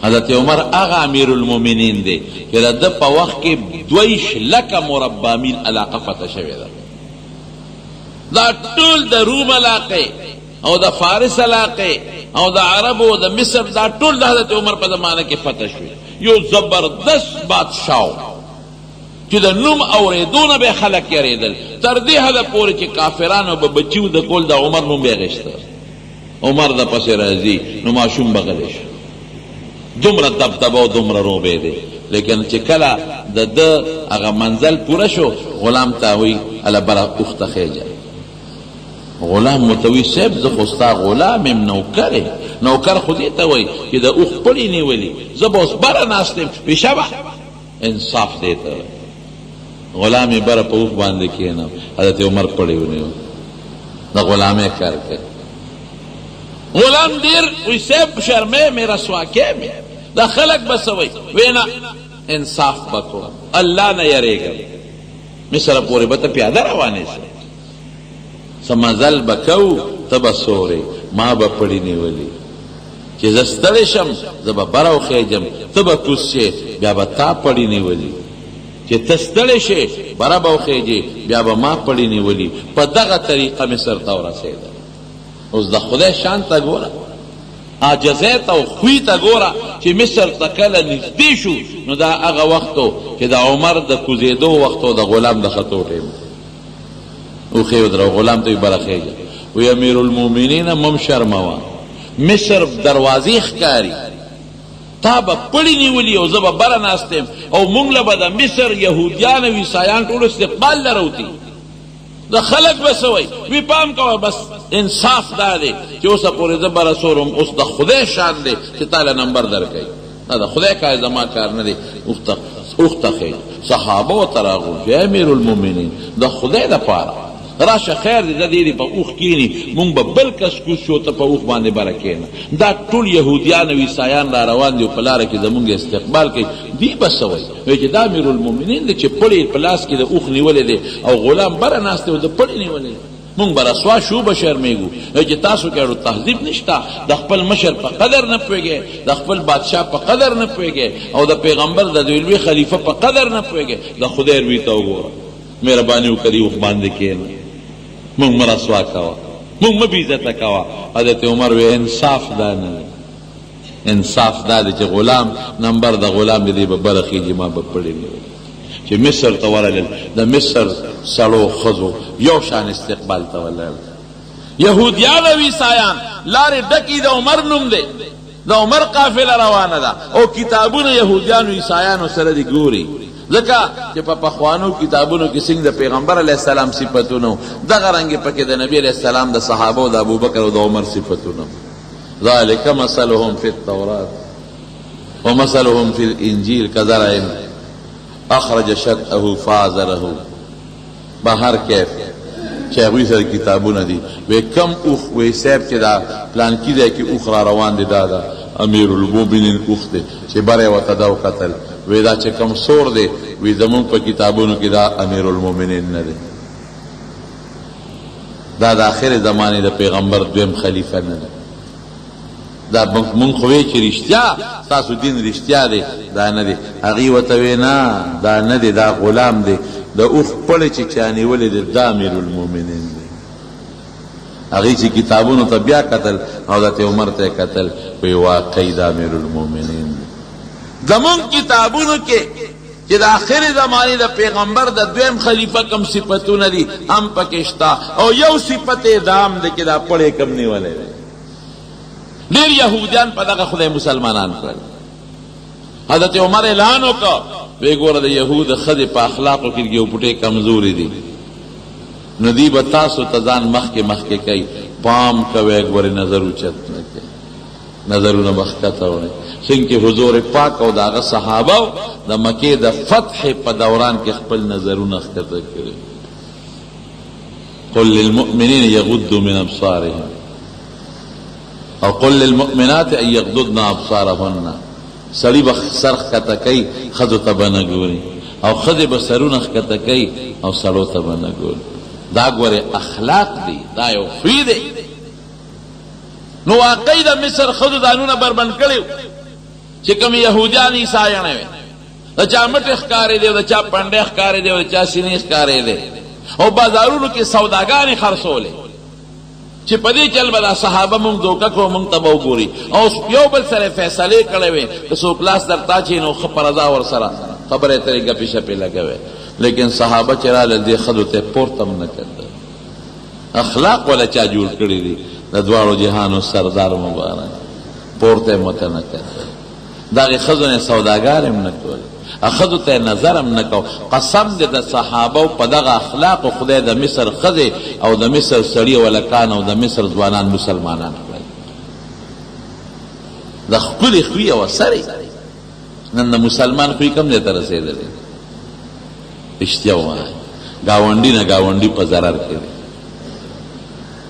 حضرت عمر هغه امیر المؤمنین دی چې د ده په وخت کې 22 لکه مربع میل علاقه فتح شوې ده. دا ټول د روم علاقې او د فارس علاقې او د عربو او د مصر، دا ټول د حضرت عمر په زمانه کې فتح شوې. یو زبردست بادشاه چې د نوم اورېدو نه به خلک یریدل، تر دې حده پورې چې کافرانو به بچي وده کول، د عمر نوم به یې اخیسته. عمر د پسې راځي نو ماشوم به غلی شو، دومره دبدبه او دومره روبې دی. لیکن چې کله د ده هغه منزل پوره شو، غلام ته وایي هله بره اوښ ته خېژه. غلام ورته وایي صاحب زه خو ستا غلام یم، نوکر یم. نوکر خو دې ته وایي چې د اوښ پړی نیولي، زه به اوس بره ناست یم. وایي شابه انصاف دې ته وایي. غلام یې بره په اوښ باندې کېناو، حضرت عمر پړی ونیو، د غلامۍ کار کوي. غلام ډېر وایي صاحب شرمې مې رسوا کې مې، دا خلک به څه وایي؟ وایي نه انصاف به کوم، الله نه یریږم، مصر پورې به ته پیاده روانې شې، څه مزل به کوو، ته به سورې، ما به پړي نیولي، چې زه ستړی شم زه به بره وخېژم، ته به کوز شې، بیا به تا پړي نیولي، چې ته ستړی شې بره به وخېژې، بیا به ما پړي نیولي. په دغه طریقه مصر ته ورسېدل. اوس د خدای شان ته ګوره، عاجزۍ ته او خوی ته ګوره چې مصر ته کله نږدې شو، نو دا هغه وخت و چې د عمر د کوزېدو وخت و، د غلام د ختو ټایم. اوښ یې ودراوه، غلام ته یې بره خېژه. وی امیرالمؤمنینه مم شرموه، مصر دروازې ښکاري، تا به پړي نیولي او زه به بره ناست یم، او مونږ له به د مصر یهودیان او عیسایان ټول استقبال له راوتي، د خلک به څه وایي؟ وی پام کوه، بس انصاف دا دی چې اوسه پورې زه بره سوروم، اوس د خدای شان دی چې تا له نمبر درکوي، دا د خدای کار زما کار نه دی. اوښ ته خېژه. صحابه ورته راغونډ شو، امیرالمؤمنین د خدای دپاره راشه، خیر دی، د دې په اوښ کینی، مونږ به بل کس کوز شو، ته په اوښ باندې بره کینه. دا ټول یهودیان او عیسایان را روان دي او په لاره کې زمونږ استقبال کوي، دوی به څه وایي؟ وایي چې دا امیرالمؤمنین دی چې پړی په لاس کې د اوښ نیولی دی او غلام بره ناست دی او د پړی نیولی دی، مونږ به رسوا شو، به شرمېږو. وایي چې تاسو کې اړو تهذیب نشته، د خپل مشر په قدر نه پوهېږئ، د خپل بادشاه په قدر نه پوهېږئ او د پیغمبر د دوی لوی خلیفه په قدر نه پوهېږئ. د خدای روی ته وګوره، مهرباني وکړه دې اوښ باندې کښېنه، مونږ مه رسوا کوه، مونږ مه بې عزته کوه. حضرت عمر وی انصاف دا نه دی، انصاف دا دی چې غلام نمبر د غلام دی، دی به بره خېږي، ما به پړې نیولې. چې مصر ته ورغلل، د مصر سړو ښځو یو شان استقبال ته ولاړ. یهودیان او عیسایان لارې ډکې، د عمر نوم دی، د عمر قافله روانه ده او کتابونه یهودیانو عیسایانو سره دي ګوري، ځکه چې په پخوانو کتابونو کې څنګه د پیغمبر علیه السلام صفتونه، دغه رنګ پکې د نبی علیه السلام د صحابه او د ابوبکر او د عمر صفتونه. ذلک مثلهم فی التورات ومثلهم فی الانجیل کزرع اخرج شطأه فآزره. بهر کیف چې هغوی سره کتابونه دي، وی کم اوښ؟ وی صاحب چې دا پلانکي ځای کې اوښ را روان دی، دا ده امیرالمؤمنین اوښ دی. چې بره یې ورته دا وکتل، وی دا چې کوم سور دی، وی زمونږ په کتابونو کې دا امیرالمؤمنین نه دی، دا د آخر زمانې د پیغمبر دویم خلیفه نه دی. دا مونږ خو وی چې رښتیا ستاسو دین رښتیا دی، دا نه دی. هغوی ورته وی نه دا نه دی، دا غلام دی، د اوښ پړی چې چا نیولی دی دا امیرالمؤمنین دی. هغوی چې کتابونو ته بیا کتل، حضرت عمر ته یې کتل، وی واقعي دا امیرالمؤمنین دی. زمونږ کتابونو کې چې د آخرې زمانې د پیغمبر د دویم خلیفه کوم صفتونه دي هم پکې شته، او یو صفت یې دا هم دی چې دا پړی کوم نیولی دی. ډېر یهودیان په دغه خدای مسلمانان کړل. حضرت عمر اعلان وکړ، وی ګوره د یهود ښځې په اخلاقو کې یو پټې کمزورې دي، نو دوی به تاسو ته ځان مخکې مخکې کوي، پام کوئ ګورې نظر اوچت نه کوي. نظرونه به ښکته وړي. څنګه حضور پاک او د هغه صحابه د مکې د فتح په دوران کې خپل نظرونه ښکته کړي. قل للمؤمنین یغضوا من ابصارهم او قل للمؤمنات ان یغضضن ابصارهن. سړي به سر ښکته کوي، ښځو ته به نه ګوري، او ښځې به سرونه ښکته کوي او سړو ته به نه ګوري. دا ګورې اخلاق دي، دا یو خوی دی. نو واقعي د مصر ښځو ځانونه بربنډ کړي وو، چې کومې یهودیانې عیسایانې وې، د چا مټې ښکارېدې او د چا پنډی ښکارېدې او د چا سینې ښکارېدې، او بازارونو کې سوداګانې خرڅولې، چې په دې چل به دا صحابه مونږ دوکه کړو، مونږ ته به وګوري. او یو بل سره فیصلې کړې وې، که څوک لاس درته اچوي نو ښه په رضا ورسره خبرې اترې ګپې شپې لګوي. لیکن صحابه چې رالل، دې ښځو ته یې پورته هم نه کتل. اخلاق ولا چا جوړ کړي دي، د دواړو جهانو سردار مبارک پورته یې مته نه کتل، دغې ښځو نه سوداګارې هم نه کولې، ښځو ته یې نظر هم نه کو. قسم دې د صحابه په دغه اخلاقو خدای د مصر ښځې او د مصر سړي او هلکان او د مصر ځوانان مسلمانان کړل. د ښکلي خوی او اثر یې نن د مسلمان خوی کوم ځای ته رسېدلی؟ رښتیا ووایه، ګاونډي نه ګاونډي په ضرر کې دی،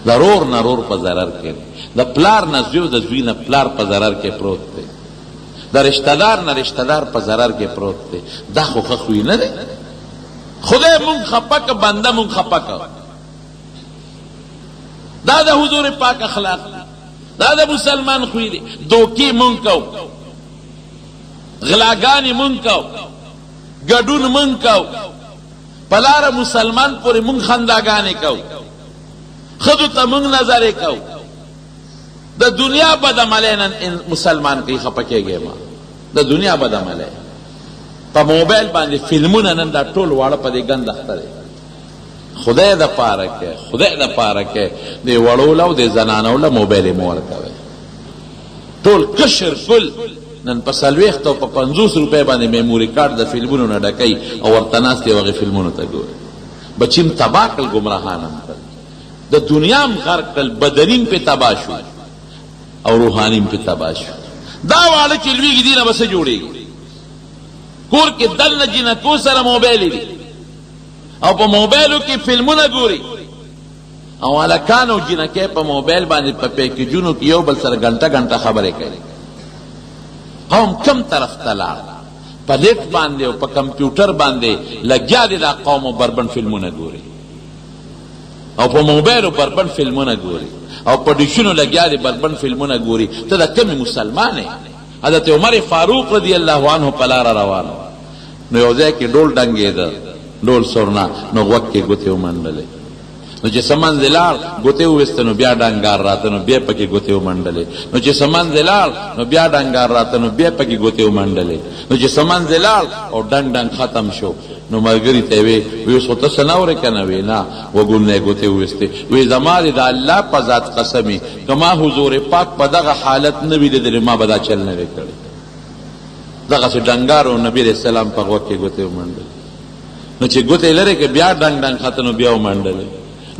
د رور نه رور په ضرر کې دی، د پلار نه زوی او د زوی نه پلار په ضرر کې پروت دی، د رشته دار نه رشته دار په ضرر کې پروت دی. دا خو ښه خوی نه دی. خدای مونږ خپه که، بنده مونږ خپه که. دا د حضور پاک اخلاق دی، دا د مسلمان خوی دی. دوکې مونږ کوو، غلاګانې مونږ کوو، ګډون مونږ کوو، په لاره مسلمان پورې مونږ خنداګانې کوو، ښځو ته مونږ نظرې کوو. د دنیا بدعملۍ نن مسلمان کوي، خپه کېږئ مه. د دنیا بدعملۍ په موبایل باندې فلمونه نن دا ټول واړه په دې ګند اخته دی. خدای د پاره کې، خدای د پاره کې، دې وړو له او دې زنانو له موبایل مه ورکوئ. ټول کشر کل نن په 40 او په 50 روپۍ باندې میموري کارت د فلمونو نه ډکوي او ورته ناست دی او هغې فلمونو ته ګوري. بچي هم تباه کړل، ګمراهان هم کړل، د دنیا هم غرق کړل، بدني هم پرې تباه شو او روحاني هم پرې تباه شو. دا واړه چې لویږي دې نه به څه جوړېږي؟ کور کې دننه جینکو سره موبایل دي او په موبایلو کې فلمونه ګوري، او هلکان او جینکۍ په موبایل باندې په پیکجونو کې یو بل سره ګنټه ګنټه خبرې کوي. قوم کم طرف ته لاړ؟ په نېټ باندې او په کمپیوټر باندې لګیا دی دا قوم او بربنډ فلمونه ګوري، او په موبایل او بربنډ فلمونه ګوري، او په ډیشونو لګیا دی بربنډ فلمونه ګوري. ته د کومې مسلمان یې؟ حضرت عمر فاروق رضی الله عنه په لاره روان، نو یو ځای کې ډول ډنګېده، ډول سرنا، نو غوږ کې ګوتې ومنډلې. نو چې څه منځ لاړ، ګوتې وویسته، نو بیا ډنګار راته، نو بیا پکې ګوتې ومنډلې. نو چې څه منځ لاړ، نو بیا ډنګار راته، نو بیا پکې ګوتې ومنډلې. نو چې څه منځ لاړ او ډنګ ډنګ ختم شو، نو ملګري ته یې وی، وی اوس خو ته څه نه اورې که نه؟ وی نه، غوږونو نه یې ګوتې وویستې. وی زما دې د الله په ذات قسم وي، که ما حضور پاک په دغه حالت نه وي لیدلی، ما به دا چل نه وی کړی. دغسې ډنګار او نبي علیه السلام په غوږ کې ګوتې ومنډلې. نو چې ګوتې یې لرې کړې، بیا ډنګ ډنګ خته، نو بیا ومنډلې.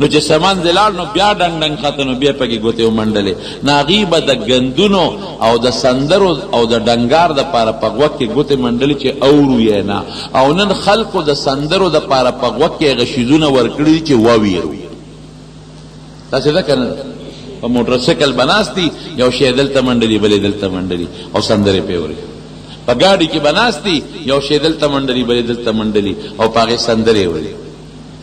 نو چې څه منځ لاړ، نو بیا ډنګ ډنګ خته، نو بیا پکې ګوتې ومنډلې. نو هغوی به د ګندونو او د سندرو او د ډنګار دپاره په غوږ کې ګوتې منډلې چې اورو یې نه. او نن خلکو د سندرو دپاره په غوږ کې هغه شیزونه ورکړي دي چې وویرو. داسې ده که نه ده؟ په موټر سایکل به ناست دي، یو شی دلته منډلي، بل یې دلته منډلي او سندرې پرې اوري. په ګاډي کې به ناست دي، یو شی دلته منډلي، بل یې دلته منډلي او په هغې سندرې اوري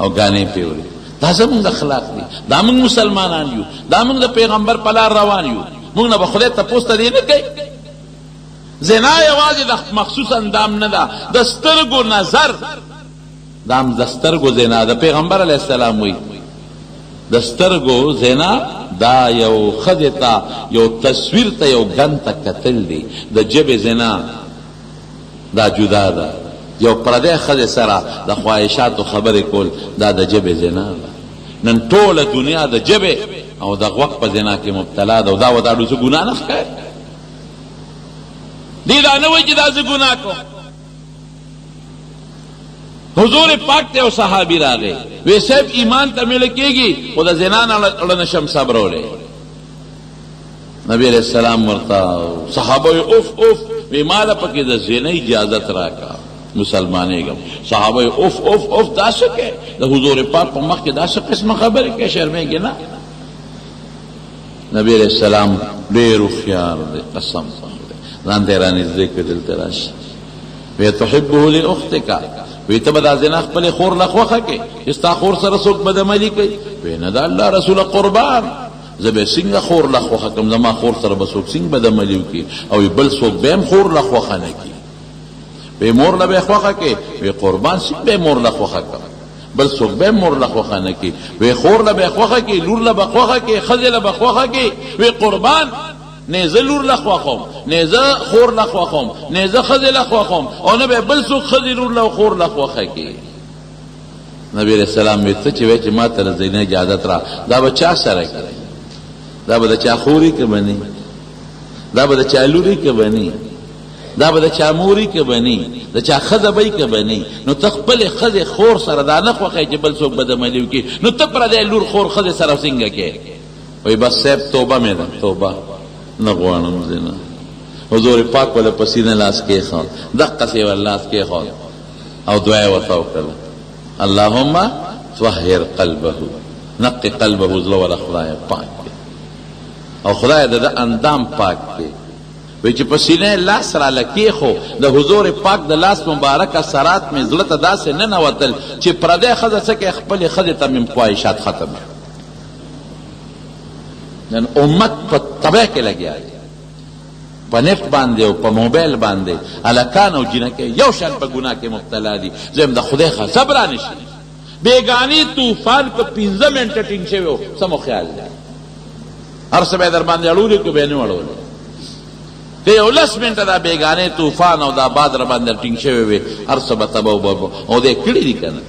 او ګانې پرې اوري. دا زموږ اخلاق دي، دا موږ مسلمانان یو، دا موږ د پیغمبر په لار روان یو. موږ نه به خدای تپوس ته دی نه کوي. زنا یوازې د مخصوص اندام نه ده، د سترګو نظر، دا هم د سترګو زنا ده. پیغمبر علیه السلام وایي د سترګو زنا دا یو ښځې ته، یو تصویر ته، یو ګند ته کتل دي. د ژبې زنا دا جدا ده، یو پردی ښځې سره د خواهشاتو خبرې کول دا د ژبې زنا ده. نن ټوله دنیا د ژبې او د غوږ په زنا کې مبتلا ده، او دا ورته څه ګناه نه ښکاري. دی دا نه وایي چې دا زه ګناه کوم. حضور پاک ته یو صحابي راغی، وی صاحب ایمان ته مې کېږي، خو د زنا نه ړه نشم صبرولی. نبی علیہ السلام ورته صحابه وی اوف اوف، وی ماله پکې د زنا اجازت راکا، مسلمانېږم. صحابه وی اوف اوف اوف، دا څه کوې؟ د حضور پاک په مخ کې دا څه قسمه خبرې کوې، شرمېږې نه؟ نبی علیہ السلام ډېر هوښیار دی، قسم په خدای، ځان ته یې رانږدې کړ، دلته راشه. وی تحبه لاختک، وی ته به دا زنا خپلې خور له خوښه کې چې ستا خور سره څوک بدعملي کوي؟ وی نه، د الله رسوله قربان، زه به څنګه خور له خوښه کړم؟ زما خور سره به څوک څنګه بدعملي وکړي؟ او بل څوک به هم خور له خوښه نه کړي. وی مور له به خوښه کې؟ وی قربان، څنګه به مور له خوښه کړم؟ بل څوک به مور له خوښه نه کړي. وی خور له به خوښه کې، لور له به خوښه کې، ښځې له به خوښه کې؟ وی قربان، نه زه لور له خوښوم، نه زه خور له خوښوم، نه زه ښځې له خوښوم، او نه به بل څوک ښځې، لور له خور له خوښه کې. نبی علیہ السلام وی ته چې وای چې ما ته د زنا اجازت را، دا به چا سره کې؟ دا به د چا خوري که به نه؟ دا به د چا لوري که به نه؟ دا به د چا موري که به نه؟ د چا ښځه به که به نه؟ نو ته خپلې ښځې خور سره دا نه خوښوې چې بل څوک بدعملي وکړي، نو ته پردی لور خور ښځې سره څنګه کې؟ وایي بس صاحب توبه مې ده، توبه، نه غواړم زنا. حضور پاک وله په سینه لاس کېښود، دقسې یې ور لاس کېښود او دعا یې ورته وکړله، اللهم طهر قلبه، نقي قلبه، زړه وله خدایه پاک کړې او خدایه د ده اندام پاک کړې. وایي چې په سینه یې لاس راله کېښو، د حضور پاک د لاس مبارک اثرات مې زړه ته داسې ننوتل چې پردی ښځه څه کوي، خپلې ښځې ته مې خواهشات ختم شو. نن امت په تباه کې لګیا دی، په نفت باندې او په موبایل باندې هلکان او جینکۍ یو شان په ګناه کې مبتلا دي. زه هم د خدای غضب را نه شي. بېګاني طوفان که 5 منټه ټینګ شوی و، څه مو خیال دی؟ هر څه به یې در باندې اړولي که به یې نه اړولي؟ که یو 10 منټه دا بېګانې طوفان او دا باد را باندې ټینګ شوی وي، هر څه به تباه او او دی کړي دي که نه؟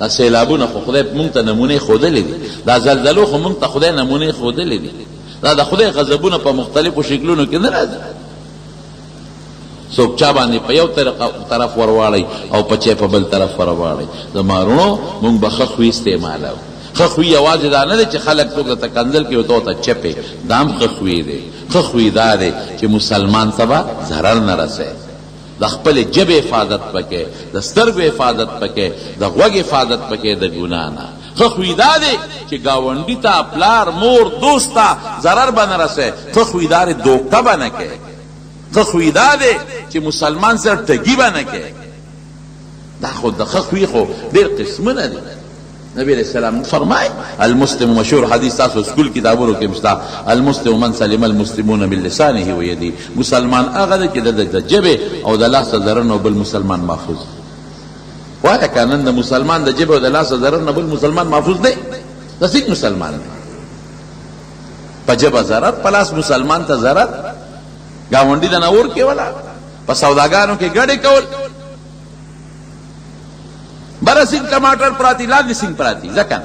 دا سیلابونه خو خدای مونږ ته نمونې ښودلې دي، دا زلزلو خو مونږ ته خدای نمونې ښودلې دي، دا د خدای غضبونه په مختلفو شکلونو کې نه راځي. څوک چا باندې په یو طرف ورواړي او په چا په بل طرف ورواړي. زما وروڼو، مونږ به ښه خوی استعمالوو. ښه خوی یوازې دا نه دی چې خلک څوک درته کنځل کوي ته ورته چپې، دا هم ښه خوی دی. ښه خوی دا دی چې مسلمان ته به ضرر نه رسوې، د خپلې ژبې حفاظت پکې، د سترګو حفاظت پکې، د غوږ حفاظت پکې د ګناه نه. ښه خوی دا دی چې ګاونډي ته، پلار، مور، دوست ته ضرر به نه رسوې. ښه خوی دا دی دوکه به نه کوې. ښه خوی دا دی چې مسلمان سره ټګي به نه کوې. دا خو د ښه خوی خو ډېر قسمونه دي. نبی علیہ السلام فرمای المسلم، مشهور حدیث تاسو سکول کتابونو کې مشته، المسلم من سلم المسلمون من لسانه و یده، مسلمان هغه دی چې د ژبې او د لاس ضرر نه بل مسلمان محفوظ. وایه که نن د مسلمان د ژبې او د لاس ضرر نه بل مسلمان محفوظ دی؟ د څنګه مسلمان دی؟ په ژبه ضرر، په لاس مسلمان ته ضرر، ګاونډي د نه اور کې ولاړ، په سوداګانو کې ګډې کول، بره سیند ټماټر پراتی، لاندې سیند پراتی، ځکه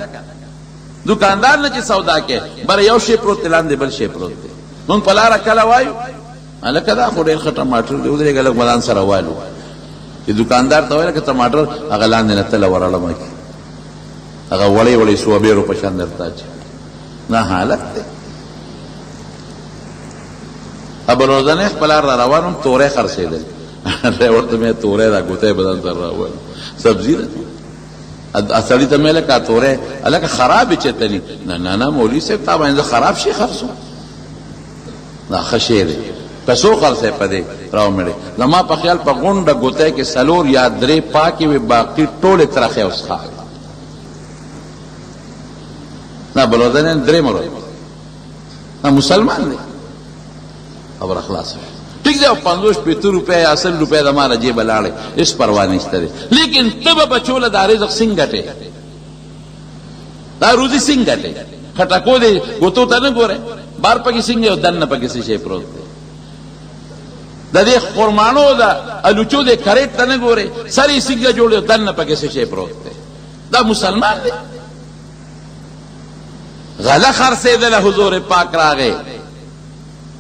دکاندار نه چې سودا کې بره یو شی پروت دی، لاندې بل شی پروت دی. مونږ په لاره کله وایو هلکه دا خو ډېر ښه ټماټر دی، ودرېږه لږ به ځان سره والو. چې دکاندار ته وایي لکه ټماټر، هغه لاندې نه تله ورړمه کړي، هغه وړې وړې سوبېرو په شان درته اچوي. دا حالت دی. ابل ورځنې خپل را روان وم، تورې خرڅېدل، ډرایور ته مې تورې را ګوتې بدل سره راوړل، سبزی ده. سړي ته مې لکه تورې هلکه خرابې چېرته دي؟ نه نه نه مولوي صاحب، تا باندې زه خراب شی خرڅوم، دا ښه شی دی، په څو خرڅوې؟ په دې راومړې. زما په خیال په غونډه ګوتۍ کې 4 یا 3 پاکې وې، باقي ټولې ترخې او سخاوې. نه بل ورځ درې مرو دا مسلمان دی، خبره خلاصه شوه. ټیک دی، او 50 60 روپۍ یا 100 روپۍ د ما له جیبه لاړې، هېڅ پروا نشته دی، لیکن ته به بچو له دا رزق څنګه ګټې، دا روزي څنګه ګټې؟ خټکو دې ګوتو ته نه ګورې، بار پکې څنګه او دننه پکې څه شی پروت دی؟ د دې خرمانو د الوچو دې کریټ ته نه ګورې، سر یې څنګه جوړ دی او دننه پکې څه شی پروت دی؟ دا مسلمان دی. غله خرڅېدله، حضور پاک راغی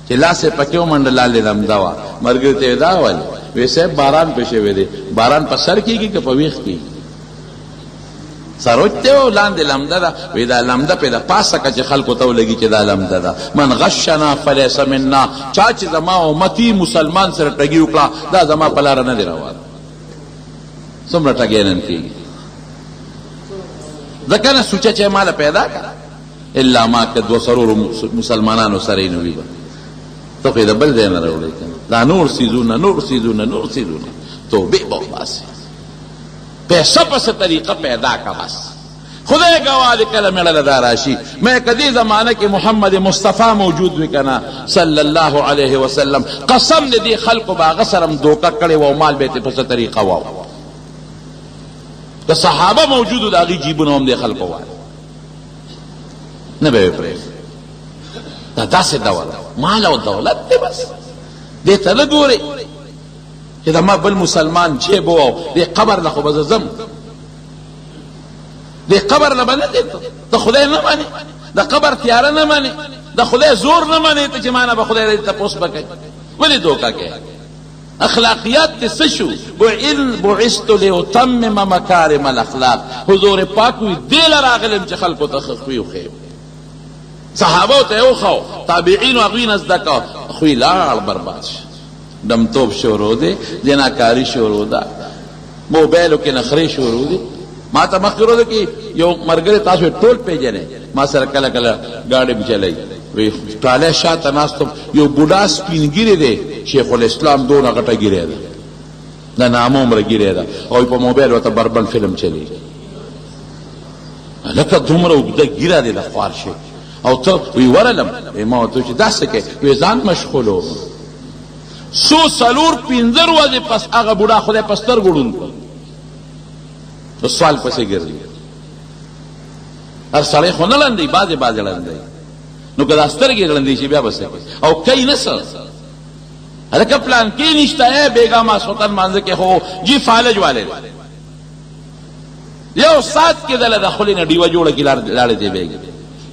چې لاس یې پکې ومنډه، لالې لمده وه. ملګري ته یې دا ولې؟ وی صاحب باران پې شوی دی. باران په سر کېږي که په ویښ کېږي؟ سروج دی او لاندې لمده ده. وی دا لمده په د پاسه که چې خلکو ته ولګي چې دا لمده ده. من غشنا فلیس منا، چا چې زما امتی مسلمان سره ټګي وکړه دا زما په لاره نه دی روان. څومره ټګی نن کېږي، ځکه نه سوچه چې ماله پیدا کړه الا ما که دوه څلورو مسلمانانو سره یې نو وي به ته خو یې د بل ځای نه راوړې که نه. دا نور څیزونه نور څیزونه نور څیزونه توبې به وباسې. پیسه په څه طریقه پیدا که بس خدای ګواه دی کله مېړه له دا راشي. مې که دې زمانه کې محمد مصطفی موجود وي که نه صلی الله علیه وسلم، قسم دې دې خلکو به هغه سره هم دوکه کړې وه او مال به یې ترې په څه طریقه واو. که صحابه موجود وو د هغوی جیبونه هم دې خلکو وال نه به یې پرېښی. دا داسې دور مال او دولت دی، بس دې ته نه ګورې چې د ما بل مسلمان جیب او دې قبر له خو به زه ځم، دې قبر له به نه ځې ته خدای نه منې، د قبر تیاره نه منې، د خدای زور نه منې ته چې ما نه به خدای دې تپوس به کوي. ولې دوکه کوې؟ اخلاقیات دې څه شو؟ بعثت لأتمم مکارم الاخلاق. حضور پاک وی دې له راغلم چې خلکو ته ښه خوی وښیم. صحابو ته یې وښو، تابعینو هغوی نه زده کړه، خوی لاړ برباد شو. ډمتوب شروع دی، زناکاري شروع ده، موبایلو کې نخرې شروع دي. ما ته مخکې ورځو کې یو ملګری، تاسو یې ټول پېژنئ، ما سره کله کله ګاډی هم چلوي، وایي ټالی شاته ناست وم، یو بوډا سپین ږیری دی، شیخ الاسلام دونه غټه ږیره ده، د نامه عمره ږیره ده، او په موبایل ورته بربنډ فلم چلېږي. هلکه دومره اوږده ږیره دې ده خوار شي او ته وی ورلم. وایي ما ورته چې دا څه کوې؟ وایي ځان مشغولوم. څو څلور پنځه ورځې پس هغه بوډا خدای په سترګو ړوند کړ، د سوال پسې ګرځي. هر سړی خو نه ړندوي، بعضې بعضې ړندوي. نو که دا سترګې ړندې شي بیا به څه کوي؟ او کوي نه څه. هلکه پلانکی نشته، ای بېګا ماسخوتن مانځه کې خو جي فالج والے دی، یو ساعت کې دله د خولې نه ډیوه جوړه کړي، لاړې ته بېږي،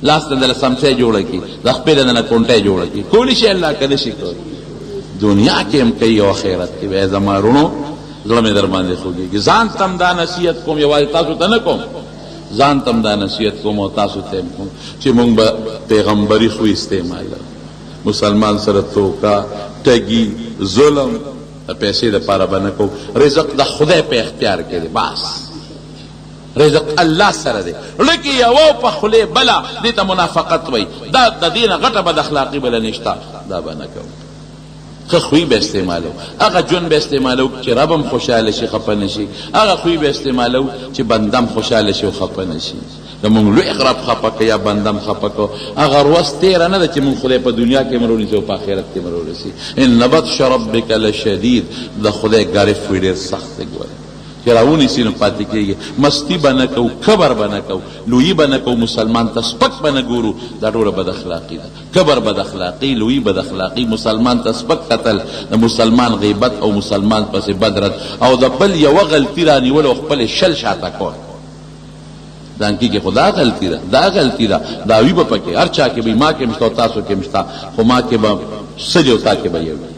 لاس نه دله سمڅی جوړه کړي، د خپې نه دله کونټی جوړه کړي. کولی شي الله که نه شي کولی؟ دنیا کې هم کوي او آخرت کې. بیا زما وروڼو زړه مې در باندې خوږېږي. ځان ته هم دا نصیحت کوم، یوازې تاسو ته نه کوم، ځان ته هم دا نصیحت کوم او تاسو ته هم کوم چې موږ به پیغمبري خوی استعمالوو. مسلمان سره توکه، ټګي، ظلم د پیسې لپاره به نه کوو. رزق د خدای په اختیار کې دی، بس رزق الله سره دی. زړه کې یوه او په خولې بله، دې ته منافقت وایي. دا د دې نه غټه بد اخلاقي بله نشته، دا به نه کوو. ښه خوی به استعمالو، هغه ژوند به استعمالو چې رب هم خوشحاله شي خفه نه شي، هغه خوی به استعمالو چې بنده هم خوشحاله شي او خفه نه شي. د مونږ لوی رب خفه که یا بنده هم خفه که، هغه ورځ تېره نه ده چې مونږ خدای په دنیا کې هم رونیسي او په آخرت کې هم رورسي. ان بطش ربک لشدید، د خدای ګرفت وي ډېر سخت دی، ګوره چې راونیسي نو پاتې کېږي. مستي به نه کوو، کبر به نه کوو، لویي به نه کوو، مسلمان ته سپک به نه ګورو، دا ټوله بد اخلاقي ده. کبر بد اخلاقي، لویي بد اخلاقي، مسلمان ته سپک کتل، د مسلمان غیبت او مسلمان پسې بد رد او د بل یوه غلطي رانیول او خپلې شل شاته کول. ځانکي کې خو دا غلطي ده، دا غلطي ده، دا وي به پکې، هر چا کې به وي، ما کې هم شته او تاسو کې هم شته، خو ما کې به سل او تا کې به یو وي،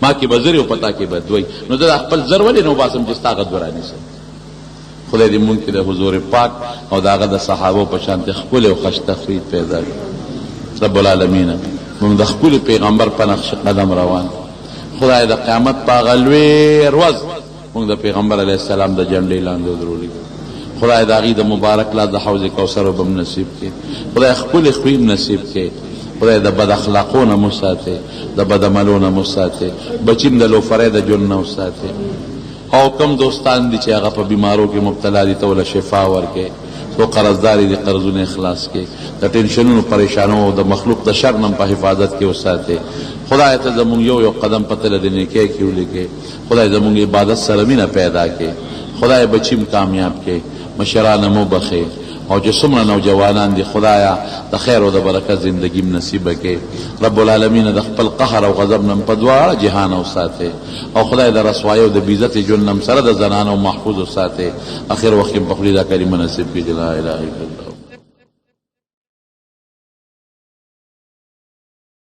ما کې به زر او په تا کې به دوه وي، نو زه دا خپل زر ولې نه وباسم چې ستا هغه دوه رانیسم؟ خدای دې مونږ کې د حضور پاک او د هغه د صحابو په شانتې ښکلی او خشته خوی پیدا کړي. رب العالمین مونږ د ښکلي پیغمبر په نقش قدم روان. خدای د قیامت په هغه لوی ورځ مونږ د پیغمبر علیه السلام د جنډې لاندې ودرولي. خدای د هغوی د مبارک لاس د حوض کوثر اوبه هم نصیب کړي. خدای ښکلي خوی هم نصیب کړي. خدای د بد اخلاقو نه مو ساتي، د بد عملو نه مو ساتي، بچي هم د لوفرۍ د ژوند نه وساتي. او کوم دوستان دي چې هغه په بیمارو کې مبتلا دي ته ورله شفا ورکړې، څو قرضدار دي قرضونه یې خلاص کړې، د ټینشنونو پریشانو او د مخلوق د شر نه هم په حفاظت کې وساتې. خدایه ته زموږ یو یو قدم په تله د نیکۍ کې ولیکې. خدای زموږ عبادت سره مینه پیدا کړې. خدای بچي هم کامیاب کړې، مشران هم وبخښې او چې څومره نوجوانان دي خدایه د خیر او د برکت زندګي هم نصیب کړې. رب العالمینه د خپل قهر او غضب نه هم په دواړه جهانه وساتې. او خدای د رسوایۍ او د بې عزتې ژوند نه هم سره د زنانو محفوظ وساتې. اخر وخت کې هم په خولې دا کلمه نصیب کړي چې لا اله الا الله.